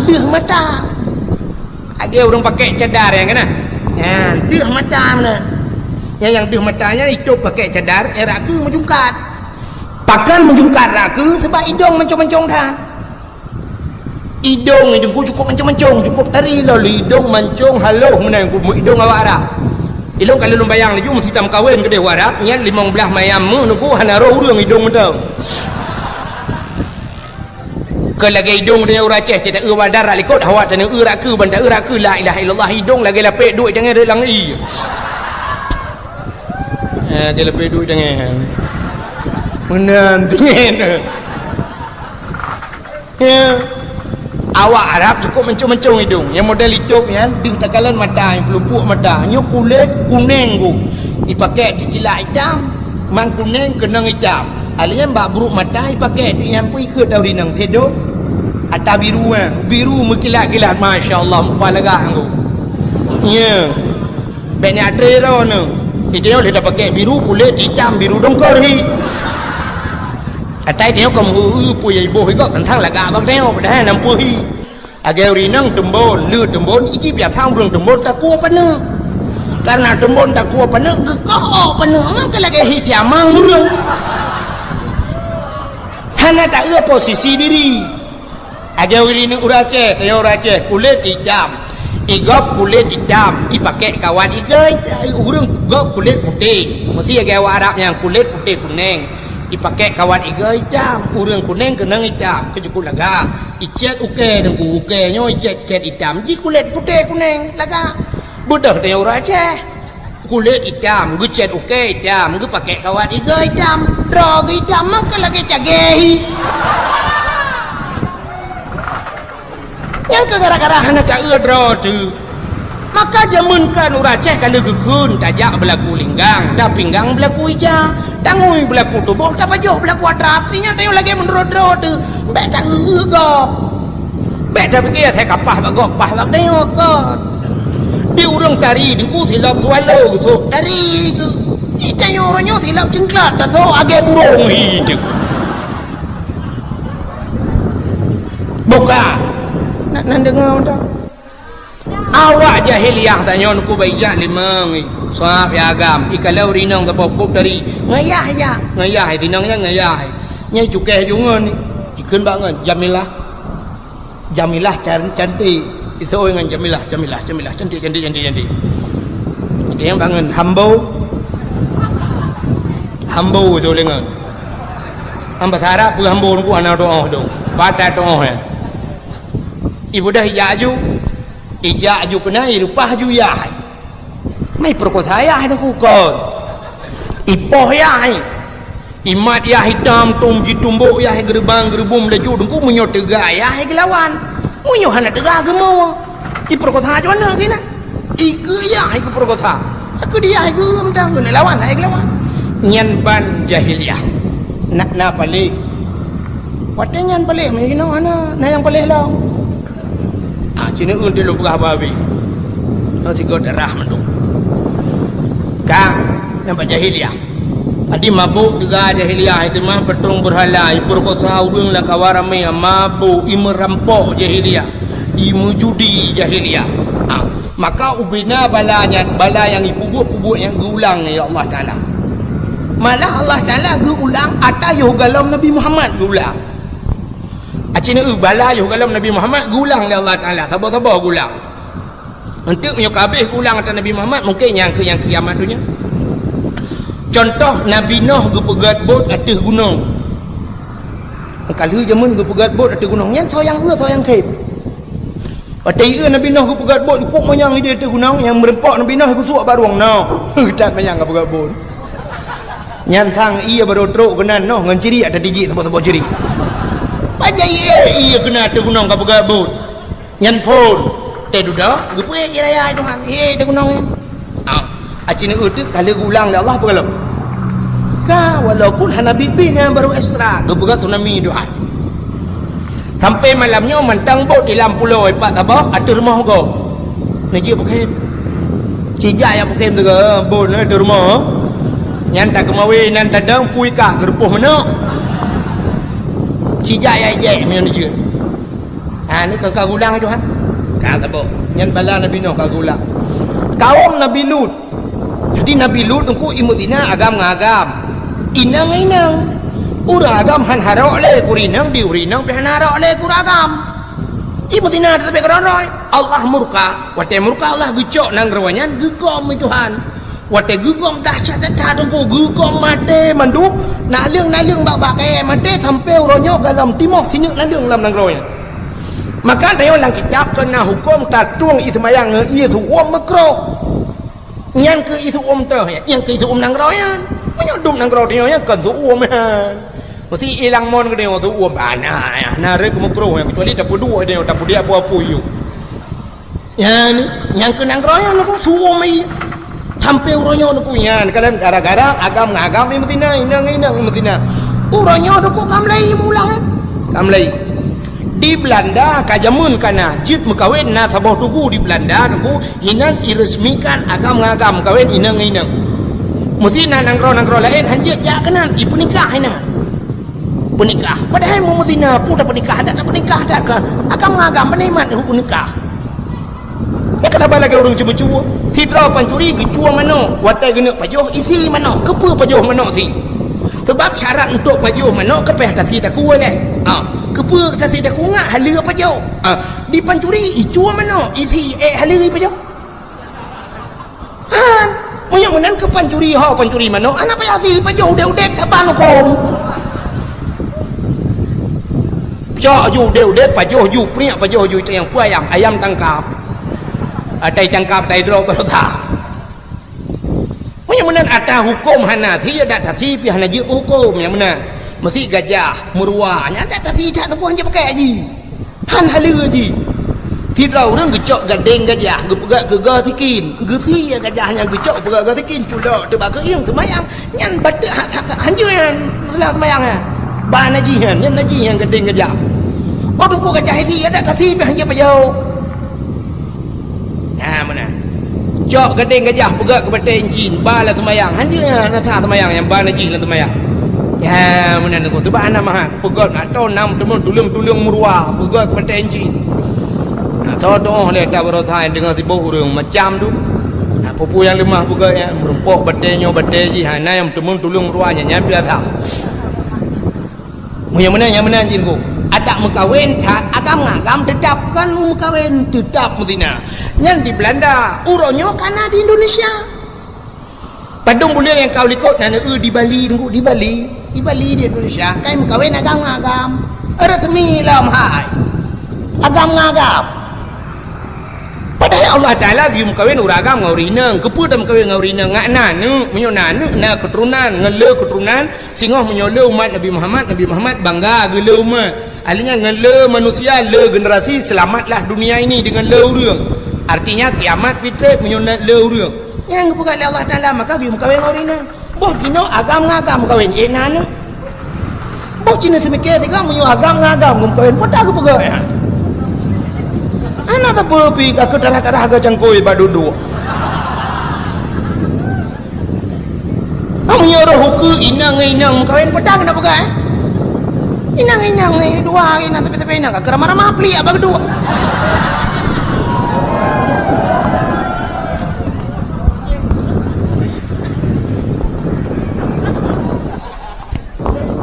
deuh mata. Lagèe ureueng pakai cadar nyang keunan. Nyan, deuh mata meunan. Nyang, nyang deuh mata nyan itop pakai cadar, eh, rak keue meujungkat. Pakon meujungkat rak keue, seubab idong mancong-mancong that. Idong idong ku cukup mancong-mancong, cukup tari lom idong mancong haloh meunan ku idong awak Arab. Ilong kalau lôn bayang laju meusitam kawen keudeh Arab, nyan limong blaih mayam meuh nungku hana roh ureueng idong mantong. Keu lagèe idong tanyoe ureueng Aceh, cit taeu bak darat likot, hawa tanyoe eu rak keue, ban taeu rak keue, la ilaha illallah, idong lagèe lapek duek tangai rot lam ie. Eh, lagèe lapek duek tangai. Meunan, tinggi. Ya. Awak Arab cukup mancong-mancong idong. Nyang model itop nyan, deuh takalon mata, nyang peulupuk mata. Nyoe kulét kuneng ku. Ipakèk teucilak itam, mang kuneng keunong itam. Alien bak brok mata ipakèk ti nyang pui keu tau rinong sedo. Ata biru, eh. Biru meukilat-kilat, masya Allah, mupa lagak anggo. Ya. Bèk nyan atre droeneuh. Ite nyoe lé tapakèk biru kulét itam biru dongkor hi. Atai tanyoe ka meu-eu peue nyang iboh igob teuntang lagak bak tanyoe padahai nampeue hi. Lagèe ureueng inong teumbon, le teumbon, iji biasa ureueng teumbon takue paneuk. Karena teumbon takue paneuk geukoh ôk paneuk meuka lagèe hi siamang ureueng. Hana taeu posisi diri. Aja ureueng inong ureueng Aceh, saya ureueng Aceh, kulét itam. Igob kulét itam, ipakèk kawat igoe, ureueng gob kulét putéh. Meusi lagèe awak Arab nyang kulét putéh kuneng. Ipakèk kawat igoe itam, ureueng kuneng keunong itam, keu cukup lagak. Icèt ukèe deungon ukèe nyoe icèt-cèt itam, ji kulét putéh kuneng lagak. Beudôh tanyoe ureueng Aceh. Kulét itam, geucèt ukèe itam, geupakèk kawat igoe itam, droe geuh itam, meuka lagèe cagèe hi. Nyang keu gara-gara hana taeu droe teuh. Maka jameun kan ureueng Aceh ka lheueh geukheun tajak beulaku linggang, tapinggang beulaku ija, tangui beulaku tuboh, tapajoh beulaku atra, artinya tanyoe lagèe meunurot droe teuh, bèk taeu-eu gob. Bèk tapike asai kapah bak gob, pah bak tanyoe kon. Di ureueng tari teungku silop swallow geuthok tari keu. Di tanyoe uroe nyoe silop cingklat tathok agèe burông hi teuk. Buka. Nak nan deungoe dak? Awak jahiliah tanyoe nuku baijak limong, sab ya agam, ikalon rinong saboh kop tari. Ngayah ya, ngayah sinong ya ngayah. Nyai cukai jungon, ikheun bangon Jamilah. Jamilah can-, cantik. Isoi ngon Jamilah, Jamilah, Jamilah, cantik, cantik, cantik, cantik. Itu yang bangun Hambo. Hambo itu lengan. Hamba sarap pun Hambo nunggu anak doa dong. Patah doa ya. Ibu dah ijak aju. Ijak aju kena irupah aju yah. Mai perkosa yah nunggu kon. Ipoh yah. Imat yah itam tom jitumbok yah geuribang geuribum laju dengku meunyoe teuga yah geulawan. Meunyoe hana teuga geumo. Iperkosa aju aneuk geuh nyan. Ikeue yah ikeue perkosa. Aku dia ikeue mantang keuneuk lawan hai geulawan. Nyan ban jahiliah. Nak na paléh. Watèe nyan paléh meunyoe hana na nyang paléh lom. Ah, cina eun lôn peugah babi. Nyoe sigoe darah mandum. Ka, nampak jahiliah. Adi mabuk juga jahiliah, itu mah petong berhala, iperkosa ureueng lam kawan ramé, mabuk, imerampok jahiliah, imejudi jahiliah. Ah, maka ubena bala nyan, bala nyang ipubuet-pubuet nyang geuulang ya Allah Taala. Malah Allah Taala geuulang ata yoh galom Nabi Muhammad geuulang. Acina eu bala yoh galom Nabi Muhammad geulang lé Allah Taala, saboh-saboh geulang. Enteuk meunyoe ka habéh geulang atra Nabi Muhammad, mungken nyang keu, nyang keu kiamat donya. Cuntoh, Nabi Noh geupeugöt bot ateueh gunong. Ka lheueh jameun geupeugöt bot ateueh gunong, nyan soe nyang eu, soe nyang khem. Watèe ieu Nabi Noh geupeugöt bot, jipok manyang idéh ateueh gunong, nyang meureumpok Nabi Noh geusuek bak rueng Noh. That manyang geupeugöt bot. Nyan sang ié barô trok keunan Noh ngon cirik, ata tijik saboh-saboh cirik. Pajan ié, ié keunan ateueh gunong ka peugöt bot. Nyan phon. Teududoe, geupeuék ié raya Tuhan. Ié ateueh gunong nyan. Ah, aci neueu teuk ka lheueh geulang lé Allah peugöt lom. Ka, walaupun hana bit-bit nyan barô ekstra, geupeugöt tsunami Tuhan. Sampai malam nyoe mantong bot di lam pulo ipat saboh ateueh rumoh gob. Neujeuet peukem. Cijak jak peukem teuga, bot na ateueh rumoh. Nyan takeumawe nan tadong pui kah geurupoh manok. Cijak jak ijek meunyoe neujeuet. Ha, ni ka, ka geulang Tuhan. Ka saboh. Nyan bala Nabi Nuh ka geulang. Kaum Nabi Lut. Jadi Nabi Lut teungku imeuzina agam ngon agam. Inong ngon inong. Ureueng agam han harok lé keu ureueng inong, di ureueng inong pih han harok lé keu ureueng agam. Imeuzina teutap keudroe-droe. Allah murka. Watèe murka Allah geucok nanggroe nyan geugom lé Tuhan. Watèe geugom dahsyat that-that teungku, geugom maté mandum, naleueng-naleueng bak-bak kayèe maté sampai uroe nyoe galom timoh sineuk naleueng lam nanggroe nyan. Maka tanyoe lam kitab keu na huköm tatueng ié seumayang ngon ié seuuem meukroh. Nyan keuh ié seuuem teuh, nyan keuh ié seuuem nanggroe nyan. Meunyoe dum nanggroe tanyoe nyan kon seuuem nyan. Meusti ilang mon keu tanyoe seuuem bana, na rhot meukroh nyan, keucuali tapeuduek tanyoe, tapeudiak peue-peue yue. Nyan, nyang keu nanggroe nyan teungku seuuem ié. Sampai uroe nyoe teungku nyan, kalon gara-gara agam ngon agam imeuzina, inong ngon inong imeuzina. Uroe nyoe teungku ka mulai meuulang kan? Ka mulai. Di Belanda ka jameun ka na, jeuet meukawen na saboh tugu di Belanda teungku, inan iresmikan agam ngon agam meukawen inong ngon inong. Meusti na nanggroe-nanggroe laén han jeuet jak keunan, ipeunikah inan. Peunikah. Padahai meumeutina, peue tapeunikah, adak tapeunikah that ka. Agam ngon agam, peue nikmat peunikah. Nyan ka saban lagèe ureueng ceumeucue. Sidroe pancuri geucue manok, watèe geuneuk pajoh isi manok. Keupeue pajoh manok si? Sabab syarat untuk pajoh manok keu pih tasi takue lé. Ha, keupeue tasi takue ngat haleue pajoh. Ha, di pancuri icue manok, isi ék haleue ipajoh. Han, meunyoe meunan keu pancuri ho, pancuri manok, hana payah si pajoh udép-udép saban huköm. Cok ju udép-udép, pajoh ju priek, pajoh ju itayong peue ayam, ayam tangkap. Atai tangkap, atai droe baroesa. Meunyoe meunan ata huköm hana si, adak tasi pih hana jeuet keu huköm nyang meunan. Meusi gajah, meuruwa, nyan adak tasi that teungku han jeuet pakai jih. Han haleue jih. Sidroe ureueng geucok gadeng gajah, geupeugöt keu goe sikin. Geusie gajah nyan geucok peugöt goe sikin, culok teubak keuieng seumayang. Nyan bateuk ha-, ha-, ha-, hanjeuet nyan, reulah seumayang nyan. Ba najih nyan, nyan najih nyan gadeng gajah. Oh, teungku gajah isi, adak tasi pih han jeuet pajoh. Nah, meunan. Cok gadeng gajah peugöt keu batèe incin, ba lam seumayang. Hanjeuet nyan, hana sah seumayang nyang ba najih lam seumayang. Nyan, meunan teungku. Teubak hana mahat. Peugöt atau nam teumon tuleueng-tuleueng meuruwa, peugöt keu batèe incin. Nah, soe tu'oh lé ata baroesa nyang deungö sibôh ureueng macam tu. Nah, peue-peue nyang leumah peugöt nyan, meurumpok batèe nyoe, batèe jih, hana nyang teumon tuleueng meuruwa nyan, nyan biasa. Meunyoe meunan, nyang meunan jih teungku. Adak meukawen that, agam ngon agam teutap kon meukawen, teutap meuzina. Nyan di Belanda, uroe nyoe ka na di Indonesia. Padum buleuen nyang ka u likot na neueu di Bali teungku, di Bali. Di Bali di Indonesia, kai meukawen agam ngon agam. Resmi lom hai. Agam ngon agam. Padahai Allah Taala geuyue meukawen ureueng agam ngon ureueng inong. Keupeue tameukawen ngon ureueng inong? Ngat na aneuk, meunyoe na aneuk, na keuturonan, ngon le keuturonan, singoh meunyoe le umat Nabi Muhammad, Nabi Muhammad bangga geule umat. Ahli nyan ngon le manusia, le generasi, selamatlah dunia ini dengan le ureueng. Artinya kiamat pih trép meunyoe na le ureueng. Nyang geupeugah lé Allah Taala, maka geuyue meukawen ngon ureueng inong. Boh jinoe agam ngon agam meukawen, éh na aneuk. Boh jinoe seumike sigoe meunyoe agam ngon agam meukawen, peue ta geupeugah nyan? Hana sapeue pih ka keu tarah-tarah geucangkôi bak duek-duek. Ah, meunyoe roh ukeue inong ngon inong meukawen, peue ta keuneuk peugah, eh? Inong ngon inong, eh, dua inong tapi-tapi inong ka keu ramah-ramah pliek bak duek.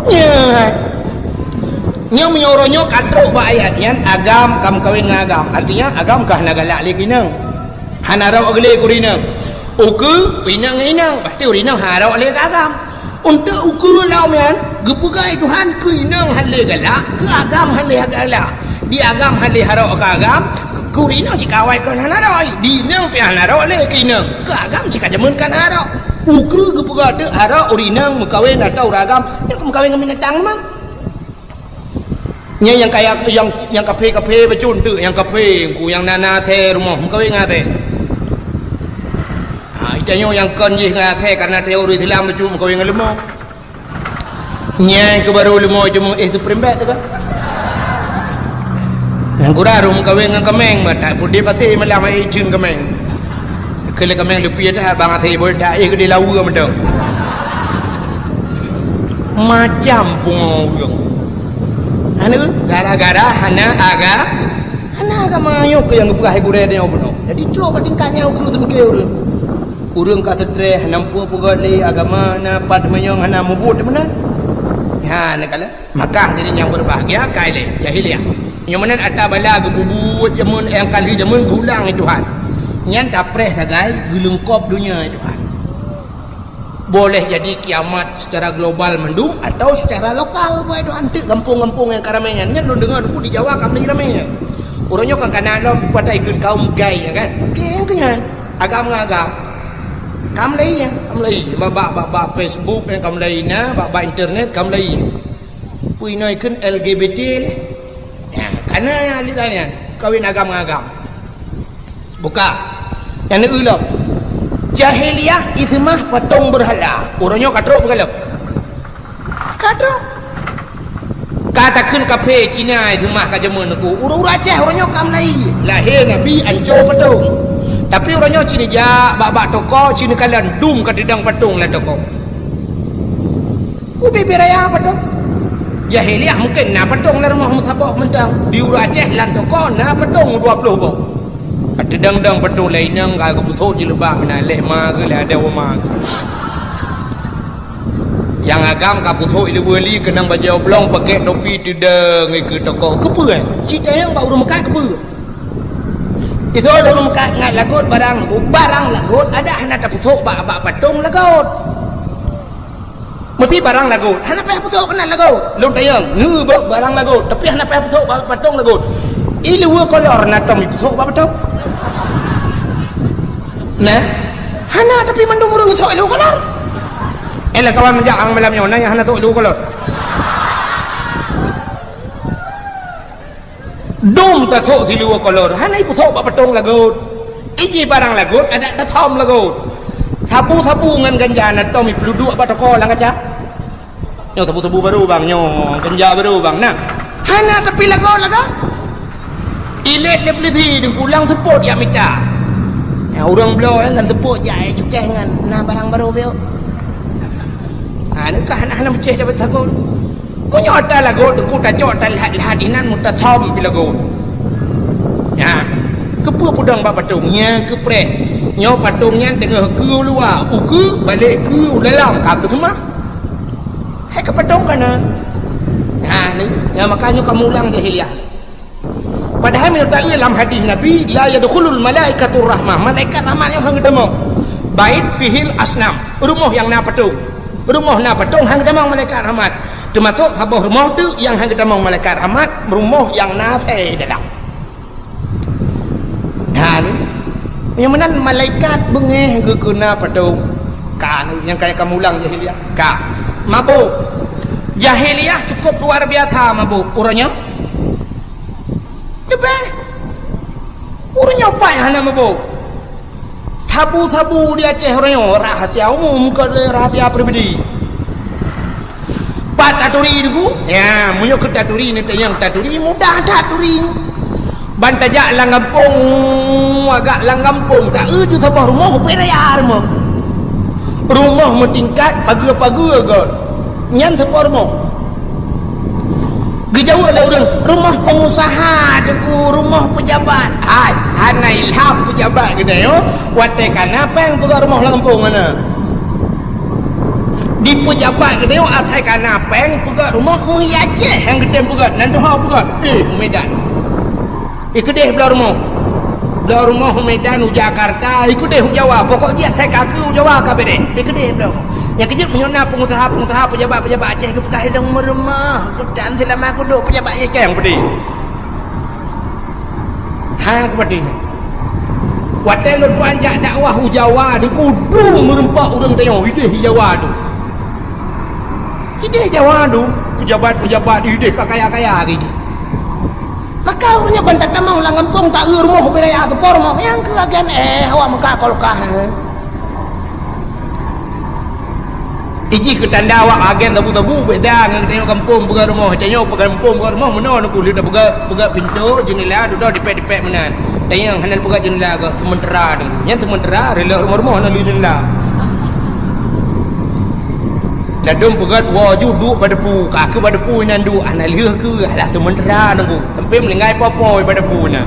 Nyan. Nyoe meunyoe uroe nyoe ka trok bak ayat nyan, agam ka meukawen ngon agam. Artinya, agam ka hana galak lé keu inong. Hana rhot glé keu ureueng inong. Ukeue inong ngon inong, pasti ureueng inong hana rhot lé keu agam. Untuk ukeue lom nyan, geupeugah Tuhan keu inong hana lé galak, keu agam hana lé galak. Di agam hana lé harok keu agam, keu, keu ureueng inong cit ka awai kon hana rhot. Di inong pih hana rhot lé keu inong, keu agam cit ka jameun kon hana rhot. Ukeue geupeugah teuk harok ureueng inong meukawen atau ureueng agam, nyan keu meukawen ngon binatang teuma. Nyan nyang kaya, nyang, nyang kaphé-kaphé bacut teuk, nyang kaphé, engku nyang na, na asèe rumoh, meukawen ngon asèe. Ha, geutanyoe nyang kon jih ngon asèe, karena tanyoe ureueng Islam bacut meukawen ngon leumo. Nyan keuh barô leumo cuma éh Supreme Bed teuh ka. Nyang kurang rhot meukawen ngon kaméng, bah that peuet di pasé malam ai iceuen kaméng. Keu lé kaméng leupie that bang asèe beuet that éh keudéh laweue mantong. Macam pungo ureueng. Anu, gara-gara hana aga-, hana agama nyoe keuh nyang geupeugah gurèe tanyoe bunoe. Jadi trok bak tingkat nyan ukeue teumeuke ureueng. Ureueng ka seutreh, hana muphom peugöt lé agama, na pat meunyoe hana mubuet meunan. Ha, neukalon. Maka hadirin yang berbahagia, ka ilèe jahiliyah. Nyoe meunan ata bala geupeubuet jameun nyang ka lheueh jameun geulang lé Tuhan. Nyan tapreh sagai geuleungkop donya lé Tuhan. Boleh jadi kiamat secara global mandum atau secara lokal buat Tuhan teuk gampông-gampông nyang ka ramè nyan. Nyan lôn deungö teungku di Jawa ka mulai ramè nyan. Uroe nyoe kan kana lom patai kheun kaum gai nyan kan. Oke, nyang keu nyan. Agam ngon agam. Ka mulai nyan, ka mulai. Bak, bak, bak, bak Facebook nyan ka mulai na, bak, bak internet ka mulai. Peue inoe kheun L G B T lé. Nyan, kana nyang aliran nyan, kawin agam ngon agam. Buka. Nyang neueu lom. Jahiliyah iseumah patong beurhala. Uroe nyoe ka trok beugalom. Ka trok. Ka takheun kaphé Cina iseumah ka jameun teungku. Ureueng-ureueng Aceh uroe nyoe ka mulai. Lahé Nabi anco patong. Tapi uroe nyoe ci neujak bak-bak toko, ci neukalon dum ka teudong patong lam toko. Ubé-bé raya patong. Jahiliyah mungken na patong lam rumoh meusaboh mantong. Di ureueng Aceh lam toko na patong dua ploh boh. Ka teudong-dong patong lé inong ka geupeusok jilbab meunan lé ma geuh lé adoe ma geuh. Nyang agam ka peusok ileue li keunong bajèe oblong pakèk topi teudong ikeue toko. Keupeue? Cit tanyong bak ureueng meukat keupeue? Iseuôt ureueng meukat ngat lagot barang lagot, barang lagot adak hana tapeusok bak, bak patong lagot. Meusti barang lagot, hana payah peusok keunan lagot. Lôn tanyong, neu bak barang lagot, tapi hana payah peusok bak patong lagot. Ileue kolor na tom ipeusok bak patong? Nah, hana tapi mandum ureueng isok ileue kolor. Eh, lah kawan meujak ang malam nyoe, na nyang hana sok ileue kolor. Dum tasok siluweue kolor, hana ipeusok bak patong lagot. Iji barang lagot, adak tasom lagot. Sabu-sabu ngon ganja na tom ipeuduek bak toko lam kaca. Nyoe sabu-sabu barô bang, nyoe ganja barô bang, nah. Hana tapi lagot lagoe. Ilét lé peulisi deungku lam seupôt jak mita. Ya, ureueng bloe lam seupôt jak, eh, cukéh ngon na barang barô beuh. Ha, nyan ka hana-hana meucéh dapat sagon. Meunyoe ata lagot teungku tacok ata lhat-lhat inan meutasam pi lagot. Nyan, keupeue peudong bak patong? Nyan keupreh. Nyoe patong nyan teungoh keu luwa, ukeue balek keu dalam ka keuseumah. Hai ka patong kana. Nyan, nyan maka nyoe ka mulang jahiliyah. Padahai meunyoe taeu lam hadis Nabi, "La yadkhulul malaikatur rahmah," malaikat rahmat nyoe han geutamong. "Bait fihil asnam," rumoh nyang na patong. Rumoh na patong han geutamong malaikat rahmat. Teumasok saboh rumoh teuk nyang han geutamong malaikat rahmat, rumoh nyang na asèe dalam. Ha, ni. Nyang meunan malaikat beungéh geukeuna patong. Ka, nyang kaya kamulang jahiliyah. Ka. Mabök. Jahiliyah cukup luar biasa mabök. Uroe nyoe leubeh. Ureueng nyoe paih hana mabök. Sabu-sabu di Aceh uroe nyoe rahasia umum, kon lé rahasia pribadi. Pat taturi teungku? Ya, meunyoe keu taturi neutanyong taturi, mudah that turi. Ban tajak lam gampông, agak lam gampông, taeu ju saboh rumoh, ubé raya rumoh. Rumoh meutingkat, pageue-pageue göt. Nyan saboh rumoh. Geujaweueb lé ureueng, "Rumoh pengusaha, teungku, rumoh pejabat." Hai, hana ilham pejabat geutanyoe, watèe kana péng peugöt rumoh lam gampông hana. Di pejabat geutanyoe asai kana péng peugöt rumoh meuhi Aceh nyang geutem peugöt, nan tuha peugöt. Eh, Medan. Eh, keudeh blah rumoh. Lôn rumoh u Medan, u Jakarta, i keudeh u Jawa. Pokok jih asai ka keu u Jawa ka beureh. I keudeh bloe. Nyang keujeuet meunyoe na peungusaha-peungusaha, pejabat-pejabat Aceh geupeugah lôn meurumoh, kutan seulama kuduek pejabat nyang keng peudeh. Hang kupeudeh. Watèe lôn tuan jak dakwah u Jawa, di kudung meureumpok ureueng tanyoe, ideh i Jawa tu. Ideh Jawa tu, pejabat-pejabat ideh ka kaya-kaya ideh. Maka ureueng nyan ban tatamong lam gampông, ta-eu rumoh beu raya teupo rumoh, nyang keu agen, eh, awak meuka kolkah, eh. Iji keu tanda awak agen sabu-sabu, beda ngon tanyoe gampông peugah rumoh, tanyoe peugah gampông peugah rumoh, meunoe neukeu lheueh tapeugah, peugah pintoe, jeundela, dudoe dipèt-dipèt meunan. Tanyoe hana peugah jeundela, keu seumeutara tu. Nyan seumeutara, reuloh rumoh-rumoh na lheueh jeundela. Ladôm peugöt woe ju duek bak depu, ka keuh bak depu inan duek, hana lheueh keuh, alah seumeutara teungku. Sampoe meuninggai po-po bak depu na.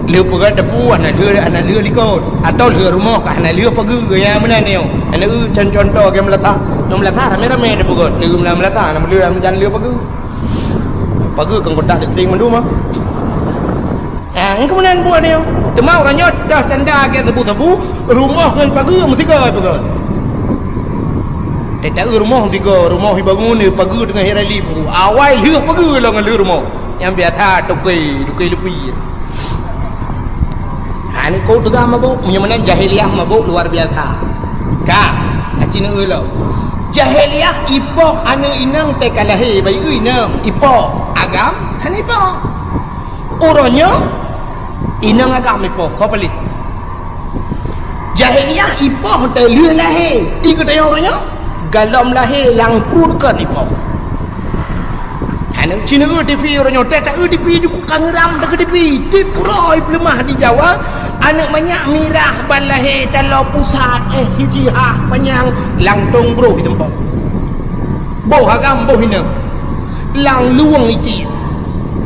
Lheueh peugöt depu, hana lheueh, hana lheueh likot. Atau lheueh rumoh ka hana lheueh pageue, ya meunan nyoe. Hana eu con-, contoh, geu meulasa. Nyoe meulasa ramé-ramé tapeugöt. Lheueh meulasa, hana lheueh jan lheueh pageue. Pageue kan kontak listrik mandum ah. Ah, nyan keuh meunan buet nyoe. Teuma uroe nyoe teuh tanda agen sabu-sabu, rumoh ngon pageue meusigoe peugöt. Teuta rumoh meusigoe, rumoh ibangun, pageue teungoh irali peungku. Awai lheueh pageue lom ngon lheueh rumoh. Nyang biasa toke, toke lupi. Ha, nyoe keu teuga mabök, meunyoe meunan jahiliyah mabök luar biasa. Ka, aci neueu lom. Jahiliyah ipoh aneuk inong teuka lahé, bayeue inong ipoh, agam hana ipoh. Uroe nyoe, inong agam ipoh, soe paléh? Jahiliyah ipoh teuh lheueh lahé, di geutanyoe uroe nyoe, galom lahé lam pruet kon ipoh. Aneuk ci neueu TV uroe nyoe, teuta eu TV di ku ka ngeuram teuh keu TV, tiep uroe ipeuleumah di Jawa, aneuk manyak mirah ban lahé taloe pusat, eh, sijih hah panyang, langtong broh iteumpok. Boh agam boh inong. Lam luwong itiek.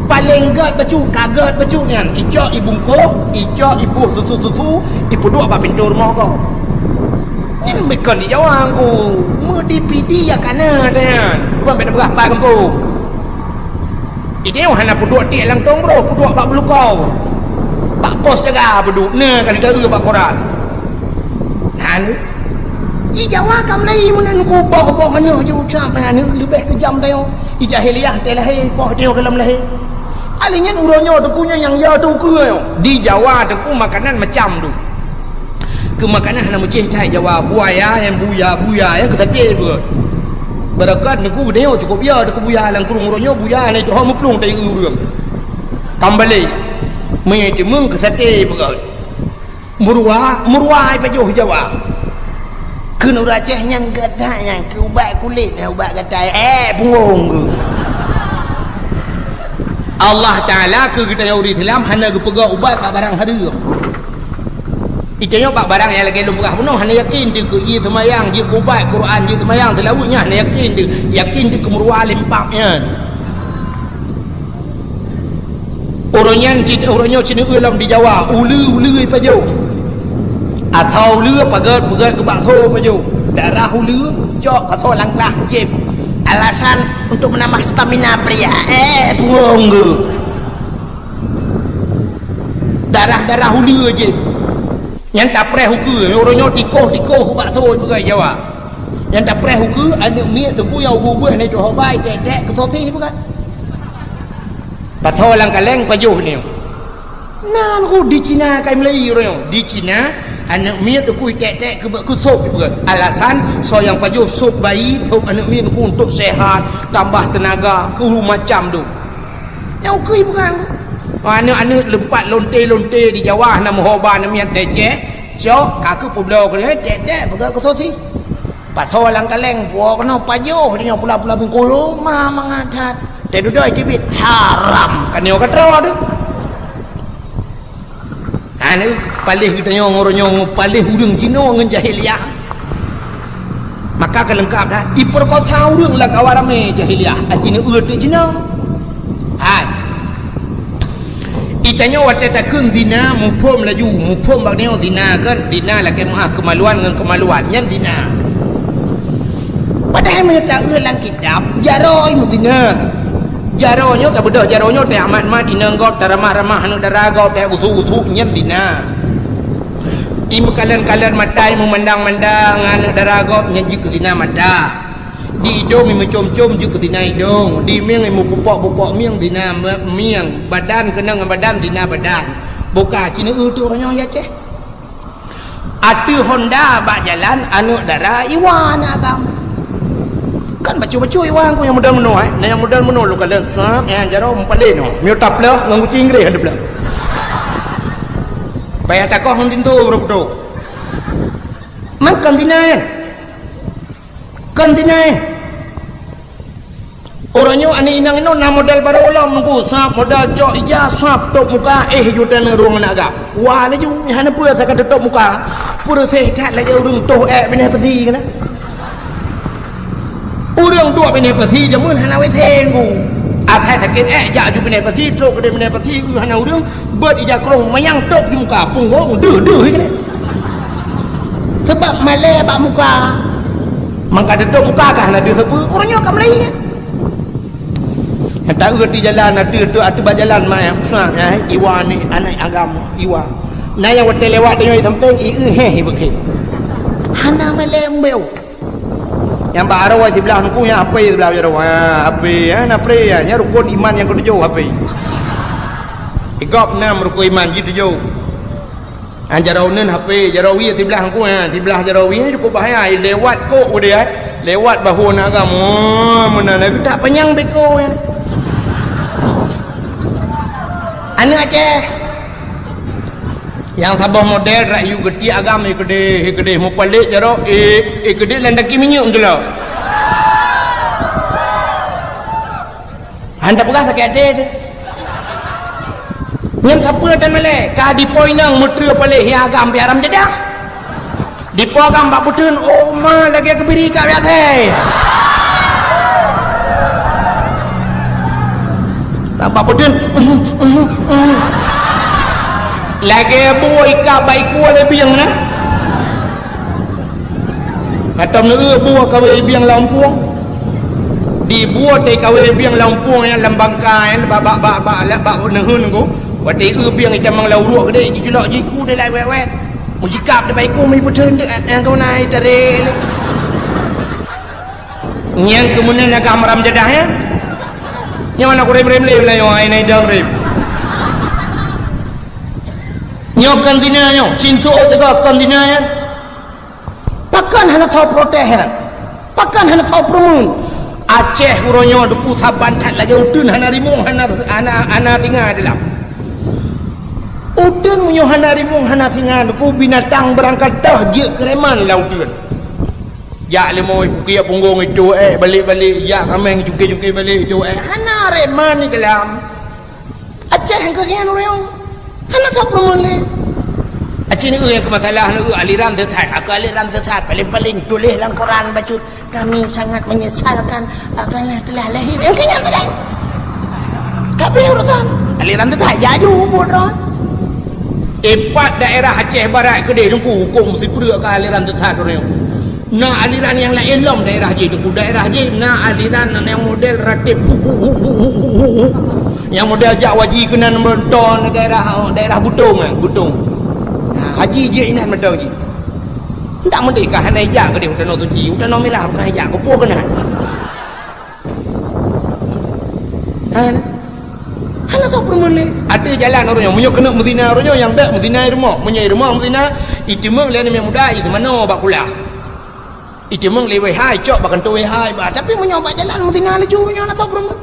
Paleng gèt bacut, ka gèt bacut nyan. Icok ibungkôh, icok iboh susu-susu, ipeuduek bak pintoe rumoh gob. Nyan bukon di Jawa ku. Meudipidi ya kana nyan. Bukan beda beurah pat gampông. Itiek hana peuduek tiek langtong broh, peuduek bak beulukau. Bak pos jaga peuduek, na ka lheueh taeu bak koran. Nyan. Di Jawa ka mulai meunan ku boh-boh aneuk ju ucap, aneuk leubeh keujam tanyoe. Di jahiliyah teuh lahé, poh tanyoe galom lahé. Alèh nyan uroe nyoe teungku nyoe nyang ya teungku nyoe. Di Jawa teungku makanan macam tu. Keu makanan hana meucéh that Jawa, buya, nyang buya, buya, nyang keu saté beureukat. Beureukat teungku geutanyoe cukôp ya, teungku buya lam krueng uroe nyoe buya hana ituho meuplueng tayue ureueng. Kambalé. Meunyoe teumeung keu saté beureukat. Meuruwa, meuruwa ipajoh Jawa. Keu ureueng Aceh nyang gata nyang keu ubat kulét, nyang ubat gatai, eh, punggong keu. Allah Taala keu geutanyoe ureueng Islam hana geupeugah ubat bak barang hareuem. Itanyoe bak barang nyang lagèe lôn peugah bunoe hana yakin teuh keu ie seumayang, jeuet keu ubat Quran, jeuet seumayang seulaweuet nyan hana yakin teuh, yakin teuh keu meuruwa lempap nyan. Uroe nyan cit, uroe nyoe ci neueu lom di Jawa, uleue-uleue ipajoh. Asoe uleue pageut-peugöt keu bakso ipajoh. Darah uleue cok asoe lam glah jieb. Alasan untuk menambah stamina pria. Eh, punggong geuh. Darah-darah uleue jieb. Nyan tapreh ukeue, uroe nyoe tikoh-tikoh keu bakso ipeugah Jawa. Nyan tapreh ukeue, aneuk miet teungku nyang ubeut-ubeut hana ituho bai, tek-tek keu sosis ipeugah. Pasoe lam kaleng pajoh nyoe. Nan ku di Cina kai meulai uroe nyoe. Di Cina, aneuk miet teungku itek-tek keu, keu sop ipeugah. Alasan, soe nyang pajoh sop bayi, sop aneuk miet teungku untuk sehat, tambah tenaga, keu macam tu. Nyang ukeue ipeugah. Aneuk-aneuk leumpat lonte-lonte di Jawa hana meuho ba aneuk miet tecek, cok, ka keuh peubloe keu lé, tek-tek peugah keu sosis. Pasoe lam kaleng, puwoe keunoe pajoh, di nyoe pula-pula bungkulu, ma mangat that. Teududoe teubiet, haram, ka nyoe ka troe teuh. Aneuk paléh geutanyoe ngon uroe nyoe, paléh ureueng jinoe ngon jahiliyah. Maka ka leungkap dah, ipeurkosa ureueng lam kawan ramé jahiliyah, aci neueu teuk jinoe. Hai. Itanyoe watèe takheun zina, muphom laju, muphom bak nyoe zina kan, zina lakèe meuah keumaluan ngon keumaluan, nyan zina. Padahai meunyoe taeu lam kitab, jaroe meuzina. Jaroe nyoe tabeudôh, jaroe nyoe teuh amat-mat inong gob, taramah-ramah aneuk dara gob, teuh usuk-usuk nyan zina. Imeukalon-kalon mata, imeumandang-mandang aneuk dara gob nyan jeuet keu zina mata. Di idong imeucom-com jeuet keu zina idong, di mieng imeupupok-pupok mieng zina me-, mieng, badan keunong ngon badan zina badan. Boka ci neueu teuh uroe nyoe ya ceh. Ateueh honda bak jalan aneuk dara iwa aneuk agam. Kan bacut-bacut iwa ku nyang model meunoe, eh. Nah nyang model meunoe lôn kalon sab, nyang jaroe meupaléh nyoe. Miyueb tapleuh ngon guci Inggréh han tapleuh. Payah takoh ngon tinto baru putôh. Man kon zina, eh. Kon zina, eh. Uroe nyoe aneuk inong inoe na model barô lom ku, sab model cok ija, sab tôp muka, eh, juta neurueng aneuk agam. Wa laju, hana peue saka teutôp muka. Peureuseh that lagèe ureueng toh èk binéh peusi keunan. Ureueng duek binéh peusi jameun hana W C ku. Asai sakét èk jak ju binéh peusi, trok keudeh binéh peusi, eu hana ureueng, beuet ija krông manyang tôp di muka, punggong deuh-deuh keunan. Sabab malèe bak muka. Mangka teutôp muka ka hana deuh sapeue, uroe nyoe ka meulayeue. Nyang taeu ateueh jalan, ateueh, ateueh, ateueh bak jalan, ma, eh, iwa ni, aneuk agam, iwa. Na nyang watèe lewat tanyoe sampéng, i eu héh, i beuké. Hana malèe mbeu. Nyang bak aroe siblah nuku, nyang apé siblah jaroe. Ha, apé, ha, na apé, ha. Nyan rukon iman nyang keutujôh, apé. Igop nam rukon iman, jitujoh. Ha, jaroe uneun hapé, jaroe wie siblah ngku, ha, siblah jaroe wie cukôp bahaya, lewat kok udeh, eh. Lewat bahu aneuk agam, oh, meunan lagèe tak panyang beko, eh. Aneuk Aceh. Nyang saboh model rakyat geuti agam, eh, keudeh, eh, keudeh mupalek jaroe, eh, eh, keudeh lam daki minyeuk meutulak. Han tapeugah sakét até teuh. Nyan sapeue tan malèe, ka dipo inong meuteue paléh nyang agam pih haram jadah. Dipo agam bak beuteun, oh ma lagèe keubiri ka biasa. Bak beuteun, lagèe bue ikab bak iku lé bieng na. Mantong neueu bue kawé ibieng lam pueng. Di bue teuh kawé ibieng lam pueng nyan lam bangka nyan bak, bak, bak, bak, bak, bak neuheun ku. Watèe eu bieng itamong lam uruek keudeh, jiculok jiku deh lai wet-wet. Mujikab deh bak iku meuipeutreun deh, eh, nyang keumeuna itarek. Nyang keumeuna agam haram jadah nyan. Nyoe na kurem-rem lé lah nyoe, ai na idong rem. Nyoe kon zina nyoe, cin suôt teuga kon zina nyan. Pakon hana soe protes nyan? Pakon hana soe peureumeun? Aceh uroe nyoe duku saban that lagèe uteuen hana rimueng, hana, hana, hana singa di lam. Uteuen meunyoe hana rimueng, hana singa, duku binatang beurangkat toh jeuet keu reman lam uteuen. Jak leumo ipukiek punggong itu, eh, balek-balek, jak kaméng cungke-cungke balek itu, eh, hana reman di dalam. Aceh keuh nyan ureueng. Hana soe peureumeun lé. Aceh ni, eh, nyang keu masalah ni, eh, aliran sesat. Aku aliran sesat. Paling-paling tuléh lam koran bacut, "Kami sangat menyesalkan agama telah lahir." Nyang keu nyan sagai. Tapi urusan aliran sesat jaju buet droe. Ipat daerah Aceh Barat keudeh nungku huköm sipreuk ka aliran sesat ureueng. Na aliran nyang laén lom daerah jih tu. Daerah jih na aliran nyang model ratib hu, hu, hu. Nyang model jak waji keunan meuton daerah, daerah Butong, eh, Butong. Ha, haji jih inan mantong jih. Ndak meuti ka hana ijak keudeh u Tanoh Suci, u Tanoh Mirah bukan ijak, keupeue keunan. Hana. Hana soe peureumeun lé. Ateueh jalan ureueng nyoe, meunyoe keuneuk meuzina ureueng nyoe nyang bèk meuzina i rumoh. Meunyoe i rumoh meuzina, iteumeung lé aneuk muda, iteumanoe bak kulah. Iteumeung lé W H, icok bak kantô W H, bah, tapi meunyoe bak jalan meuzina laju, nyoe hana soe peureumeun.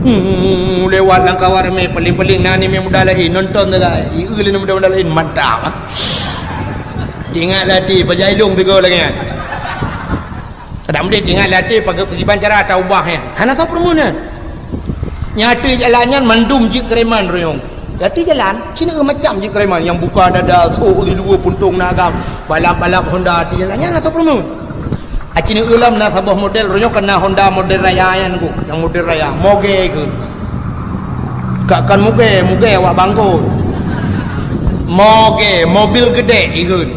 Hmm, lewat lam kawan ramé, paling-paling na aneuk muda laén nonton sagai. Ieu lé aneuk muda-muda laén, mantap, ah. Teuingat lé até, pajan ilong sigoe lagèe nyan. Adak meudeh teuingat lé até, pakai, pakriban cara taubah nyan. Hana soe peureumeun nyan. Nyang ateueh jalan nyan mandum jeuet keu reman ureueng. Ateueh jalan, ci neueu macam jeuet keu reman. Nyang buka dada, sôk di luwa puntông na agam, balap-balap Honda ateueh jalan nyan hana soe peureumeun. Aci neueu lom na saboh model, ureueng nyoe kon na Honda model raya nyan ku. Nyang model raya, moge keu. Ka kon muge, muge awak bangkot. Moge, mobil geudek ikheun.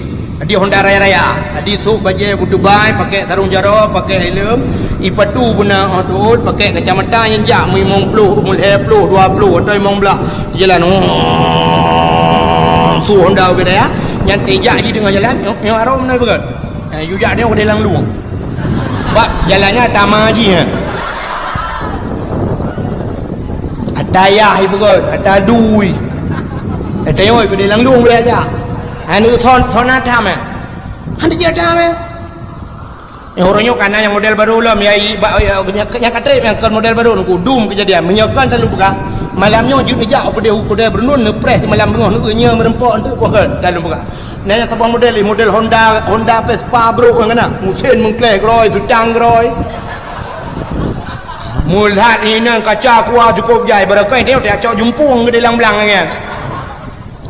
Di Honda raya-raya, di sôk bajèe butubai, pakèk sarông jaroe, pakèk helm, ipatu beuna 'oh teuôt, pakèk kacamata nyang jak meulimong ploh, meulhèe ploh, dua ploh atau limong blah. Jalan, oh, sôk Honda ubé raya, nyan teuh jak jih teungoh jalan, nyoe, nyoe arôm na beugèt. Eh, yue jak nyoe keudéh lam lueng. Bak jalan nyan ata ma jih, eh. Ata yah ipeugèt, ata dui. Ata yoi keudéh lam lueng boleh jak. Anu thon, thon ata meh. Hana jeuet ata meh. Nyoe uroe nyoe kana nyang model barô lom, ya, i, ba, ya, nyang, nyang ka trép nyang kon model barô, nungku dum keujadian. Meunyoe kon selalu peugah, malam nyoe jeuet neujak u keudè, u keudè Brunun, neupreh simalam beungoh, neueu nyoe meureumpok enteuk, kon selalu peugah. Na nyang saboh model, model Honda, Honda Vespa brôk nyan na. Mesin meungkleh groi, seutang groi. Meulat inan kaca kuah cukup jai, barangkahi teuh cok jumpung keudéh lam blang nyan.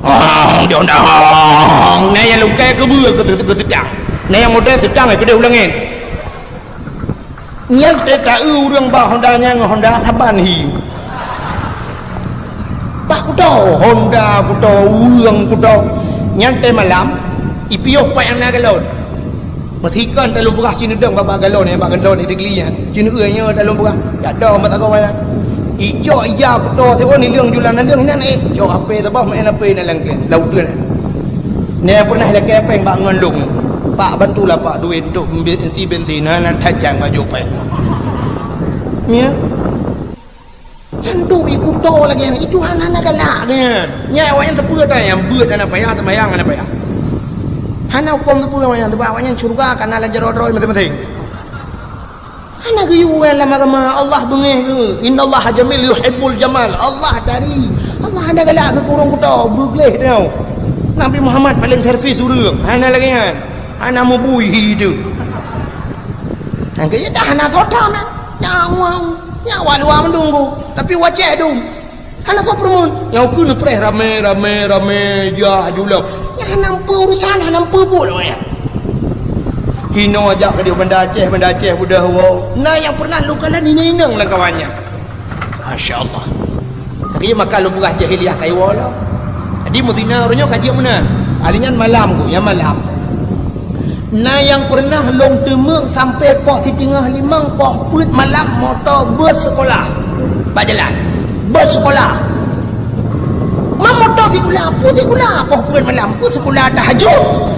Ong, di Honda, ong. Na nyang lungkée keubeue keu, keu, keu seutang. Na nyang model seutang keudéh u langét. Nyan teuh taeu ureueng bak Honda nyan ngon Honda saban hi. Bak kuto, Honda kuto, ureueng kuto. Nyan teuh malam, ipiôh pat nyang na galon. Meusikon talôn peugah ci neudong bak, bak galon nyan, bak galon di gli nyan. Ci neueu nyoe talôn peugah. Jak dong bak sagoe nyan. Icok ija kuto siôn ileueng julan naleueng inan éh. Cok H P saboh main H P na lam keuleuen, lam uteuen nyan. Nyan pernah lakée péng bak ngon lôn. Pak, bantulah Pak duit untuk beli isi bensin, hana tajang baju péng. Ya. Nyan duek i kuto lagée nyan, itu hana, hana galak nyan. Nyan awaknyan teupeue ata nyang beuet hana payah, teumayang hana payah. Hana huköm teupeue awaknyan, teuba awaknyan syeuruga ka na lam jaroe droe maséng-maséng. Hana geuyue lam agama, Allah beungéh geuh. Innallaha jamil yuhibbul jamal. Allah tari. Allah hana galak keu ureuëng kuto, beugleh teuh. Nabi Muhammad paléng servis ureuëng. Hana lagée nyan. Hana meubui hi teuh. Nyang keu dah hana soe tham nyan. Nyawa, nyawa luwa meudunggu. Tapi wacée dum. Hana soe peureumeun. Nyang keu neupreh ramé, ramé, ramé, jah julom. Nyan hana meupeue urusan, hana meupeue buet awaknyan. Hinoe jak keudéh Banda Aceh, Banda Aceh beudôh woe. Na nyang pernah lôn kalon inong-inong lam kawan nyan. Masya Allah. Tapi maka lôn peugah jahiliyah ka iwoe lom. Jadi meuzina uroe nyoe ka jeuet meunan. Ahli nyan malam ku, nyang malam. Na nyang pernah lôn teumeung sampoe poh siteungoh limong, poh peuet malam moto bus sekolah. Bak jalan. Bus sekolah. Ma moto sikula, peue sikula, poh peuet malam, peue sikula tahajud.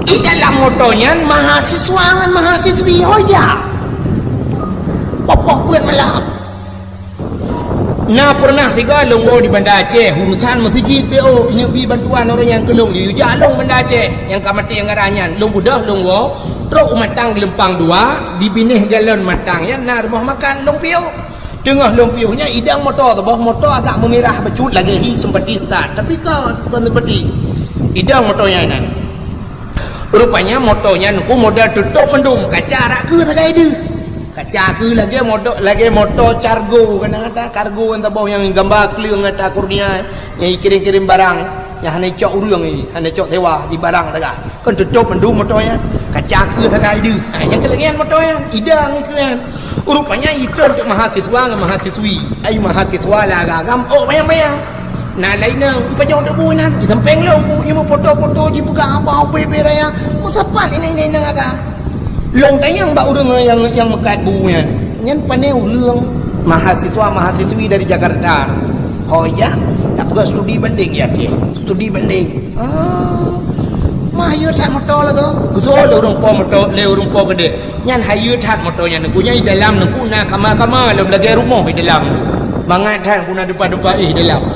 Di dalam moto nyan mahasiswa ngon mahasiswi ho jak. Poh peuet malam. Na pernah sigoe lôn woe di Banda Aceh, urusan meuseujid P O, inyoe bi bantuan ureuëng nyang keu lôn, yue jak lôn Banda Aceh, nyang ka maté anggaran nyan, lôn beudôh lôn woe, trok u Matang Geulumpang dua, di binéh galon Matang nyan na rumoh makan lôn piôh. Teungoh lôn piôh nyan idong moto teuboh, moto agak meumirah bacut lagée hi seumpati start, tapi kon, kon seumpati. Idong moto nyan inan. Rupanya moto nyan ku model tutôp mandum, kaca rak keu sagai deuh. Kaca keu lagée moto, lagée moto cargo, kana ata kargo nyan saboh nyang gamba kleueng ata kurnia, nyang ikirém-kirém barang, nyang hana icok ureuëng, hana icok sewa, di barang sagai. Kon tutôp mandum moto nyan, kaca keu sagai deuh. Ha, nyang keu lagée nyan moto nyan, idong ikeu nyan. Rupanya itrön teuk mahasiswa ngon mahasiswi. Ai mahasiswa lah agam-agam, oh bayang-bayang. Na laén nang, ipajoh teuk bu inan, isampéng lôn ku, imeupoto-poto jipeugah haba ubé-ubé raya, meusapat inong-inong agam. Lôn tanyong bak ureuëng nyang, nyang meukat bu nyan. Nyan pané ureuëng mahasiswa-mahasiswi dari Jakarta. Ho jak, tapeugah studi banding ya, Ceh. Studi banding. Ah, mah yue that moto lagoe. Geusoe lé ureuëng po moto, lé ureuëng po keudéh. Nyan hayeue that moto nyan, neugui nyan di dalam neugui na kama-kama lom lagée rumoh di dalam. Mangat that guna deumpa-deumpa éh di dalam.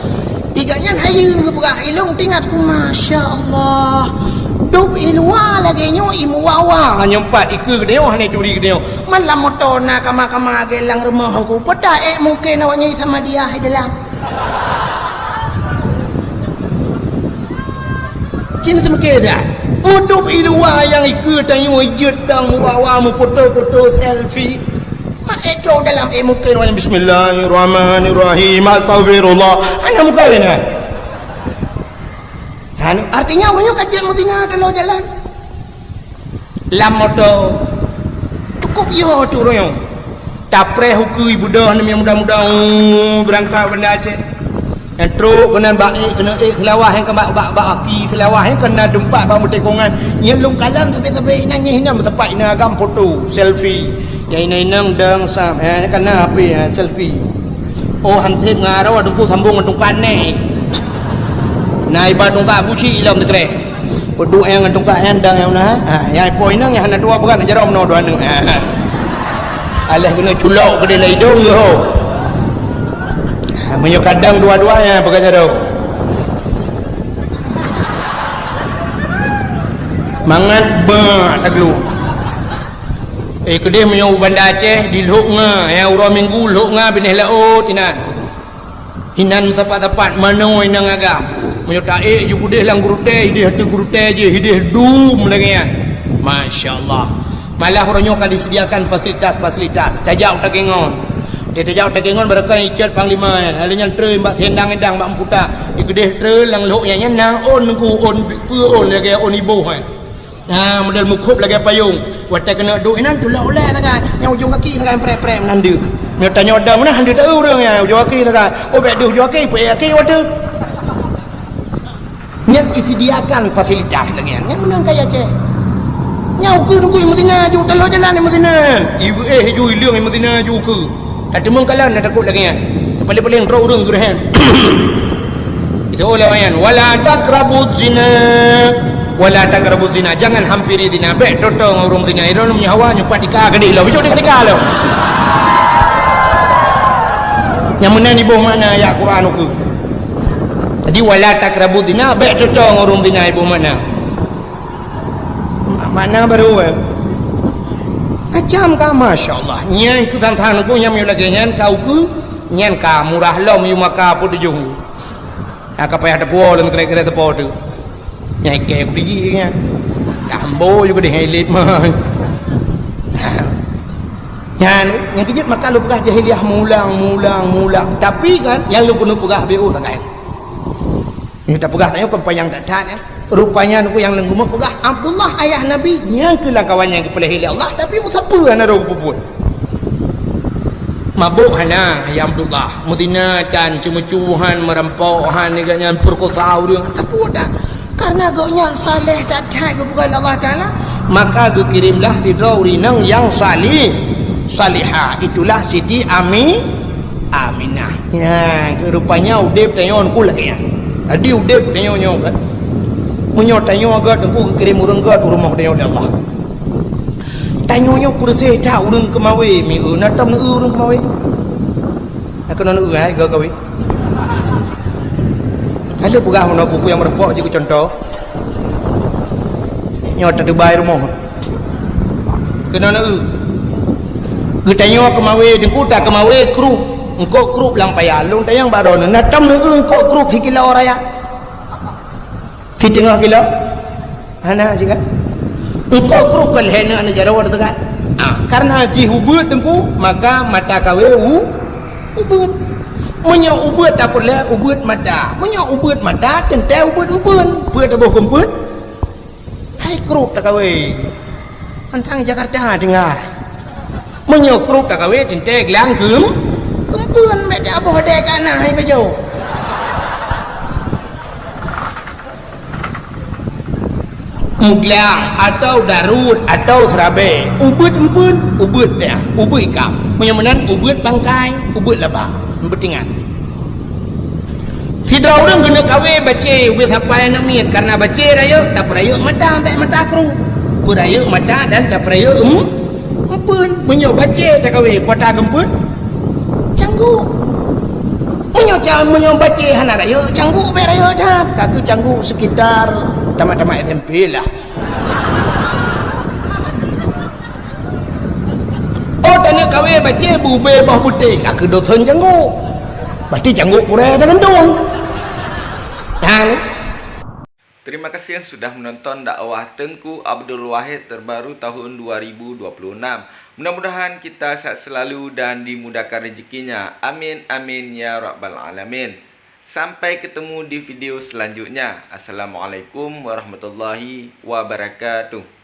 Iga nyan hayeue geupeugah, ilong tingat ku, masya Allah. Dub i luwa lagée nyoe i muwa-wa. Nyoe pat ikeue geutanyoe hana turi geutanyoe. Man lam moto na kama-kama lagée lam rumoh ku. Peuta ék mungken awaknyan sama dia di dalam. Cina seumike dah. Udub i luwa nyang ikeue tanyoe jeuet dang muwa-wa meufoto-foto selfie. Mak éto dalam ék mungken awaknyan bismillahirrahmanirrahim. Astagfirullah. Hana mungken nyan. Hana, artinya awaknyan ka jeuet meuzina taloe jalan. Lam moto. Cukup yo tu royong. Tapreh ukeue beudôh namiet muda-muda, uh, beurangkat Banda Aceh. Nyang trok keunan bak ék, keuneuk ék seulawah nyang keu bak, bak, bak aki seulawah nyang keunan teumpat bak meutekongan. Nyang lôn kalon sabe-sabe inan nyang hinan meusapat inan agam foto, selfie. Nyang inan-inan dang sam, eh, kana H P, eh, selfie. Oh, hanseb ngon arah dengku sambong ngon tungkat neh. Na iba tungkat buci lom teukreh. Peuduek nyang ngon tungkat nyan dang nyang na. Ha, nyang iko inong nyang hana tuha peugah na jaroe meunoe dua aneuk. Ha. Alah keuneuk culok keudeh lam idong geuh. Ha, meunyoe kadang dua-dua nyang peugah jaroe. Mangat bak tagluk. Eh, keudeh meunyoe u Banda Aceh di Lhok Nga, nyang uroe Minggu Lhok Nga binéh laôt inan. Inan sapat-sapat manoe inong agam. Meunyoe taék ju keudeh lam gurutée, ideh ateueh gurutée jih, ideh dum lagée nyan. Masya Allah. Malah uroe nyoe ka disediakan fasilitas-fasilitas. Tajak u Takengon. Tajak u Takengon barokon icot panglima nyan. Lalu nyan treun bak sendang idang bak meuputa. Di keudeh treun lam lhok nyan, nyan na ôn nungku, ôn peue ôn lagée ôn iboh nyan. Nah, model mukhop lagée payong. Watée keuneuk duek inan culok ulée sagai. Nyang ujong gaki sagai prek-prek meunan deuek. Nyoe tanyoe dong meunan deuek taeu ureuëng nyan ujong gaki sagai. Oh, bék deuek ujong gaki, peuék gaki watée. Nyan disediakan fasilitas lagée nyan. Nyan meunan kaya Aceh. Nyang ukeue nunggu i meuzina ju taloe jalan i meuzina. Ibu eh ju ileueng i meuzina ju ukeue. Ka teumeung kalon na takot lagée nyan. Paléng-paléng droe ureuëng geureuhen. Itu ulama nyan, "Wala taqrabuz zina, wala taqrabuz zina." Jangan hampiri zina. Bék toe-toe ngon ureuëng zina. Irôn nyoe hawa nyoe pat tika gadih lo. Bijok tika lo. Nyang meunan iboh makna ayat Quran ukeue. Jadi wala taqrabuz zina, bék toe-toe ngon ureuëng zina iboh makna. Ma-, makna baru, eh. Macam ka, masya Allah. Nyan keu than-than ku nyang meunyoe lagée nyan ka ukeue, nyan ka murah lom yue maka peuet tujoh. Ka payah teupuwoe lom kira-kira teupo tu. Nyang ikée ku biji nyan. Dah ambo yue keudeh ilet mah. Nyan, nyang keujeuet maka lôn peugah jahiliyah mulang, mulang, mulang. Tapi kan, nyang lôn keuneuk peugah B O sagai. Nyoe tapeugah tanyoe kon panyang that-that, eh. Rupanya nyoe nyang lôn geumeuk peugah, Abdullah ayah Nabi, nyang keu lam kawan nyang geupeulahé lé Allah, tapi meusapeue hana roh geupeubuet. Mabök hana, ya Abdullah. Meuzina tan, ceumeucue han, meurampok han, nyan peurekosa ureuëng, sapeue tan. Karena gobnyan saleh that-that geupeugah lé Allah Taala, maka geukirimlah sidroe ureuëng inong nyang salih, salihah. Itulah Siti Ami, Aminah. Nyan, rupanya udeb tanyoe nyoe lagée nyan. Jadi udeb tanyoe nyoe kan. Meunyoe tanyoe agak teungku geukirém ureuëng gét u rumoh tanyoe lé Allah. Tanyoe nyoe kureuséh that ureuëng keumawe, mieu na tom neu ureuëng keumawe. Aku neu hai geukawe. Kalau peugah meunoe pupu nyang meureumpok jeuet keu contoh. Nyoe teudubai rumoh. Keunoe neu. Geutanyoe keumawe, deungku ta keumawe krup. Eungkôt krup lam paya. Lôn tanyong baroe neu. Na tom neu eungkôt krup sikilo raya. Siteungoh kilo. Hana siga. Eungkôt krup kon lhée neu aneuk jaroe teuga. Ah, karena jih ubeuet deungku, maka mata kawe u, ubeuet. Meunyoe ubeuet tapeureulée ubeuet mata. Meunyoe ubeuet mata, teuntée ubeuet empeuen. Peue taboh keu empeuen? Hai krup takawe. Mantang Jakarta tinggai. Meunyoe krup takawe teuntée glang keum, keumpeuen bék taboh deh kana hai beujeuet. Meuglang atau darut atau seurabe, ubeuet empeuen, ubeuet deh, ubeuet ikab. Meunyoe meunan ubeuet bangkai, ubeuet laba. Beutingat. Sidroe ureuëng keuneuk kawe bacé ubé sapai aneuk miet, karena bacé rayeuk tapeurayeuk mata, bék mata krup. Peurayeuk mata dan tapeurayeuk em-, empeuen. Meunyoe bacé takawe, peue ta geumpeuen? Cangguk. Meunyoe ca-, meunyoe bacé hana rayeuk, cangguk bék rayeuk that. Ka keuh cangguk sekitar tamat-tamat S M P lah. Oh, taneuk kawe bacé beubé boh beutéh, ka keuh dosen cangguk. Berarti cangguk kurée tagantung. Nah, ni. Terima kasih yang sudah menonton dakwah Teungku Abdul Wahid terbaru tahun dua ribu dua puluh enam. Mudah-mudahan kita sehat selalu dan dimudahkan rezekinya. Amin, amin, ya rabbal alamin. Sampai ketemu di video selanjutnya. Assalamualaikum warahmatullahi wabarakatuh.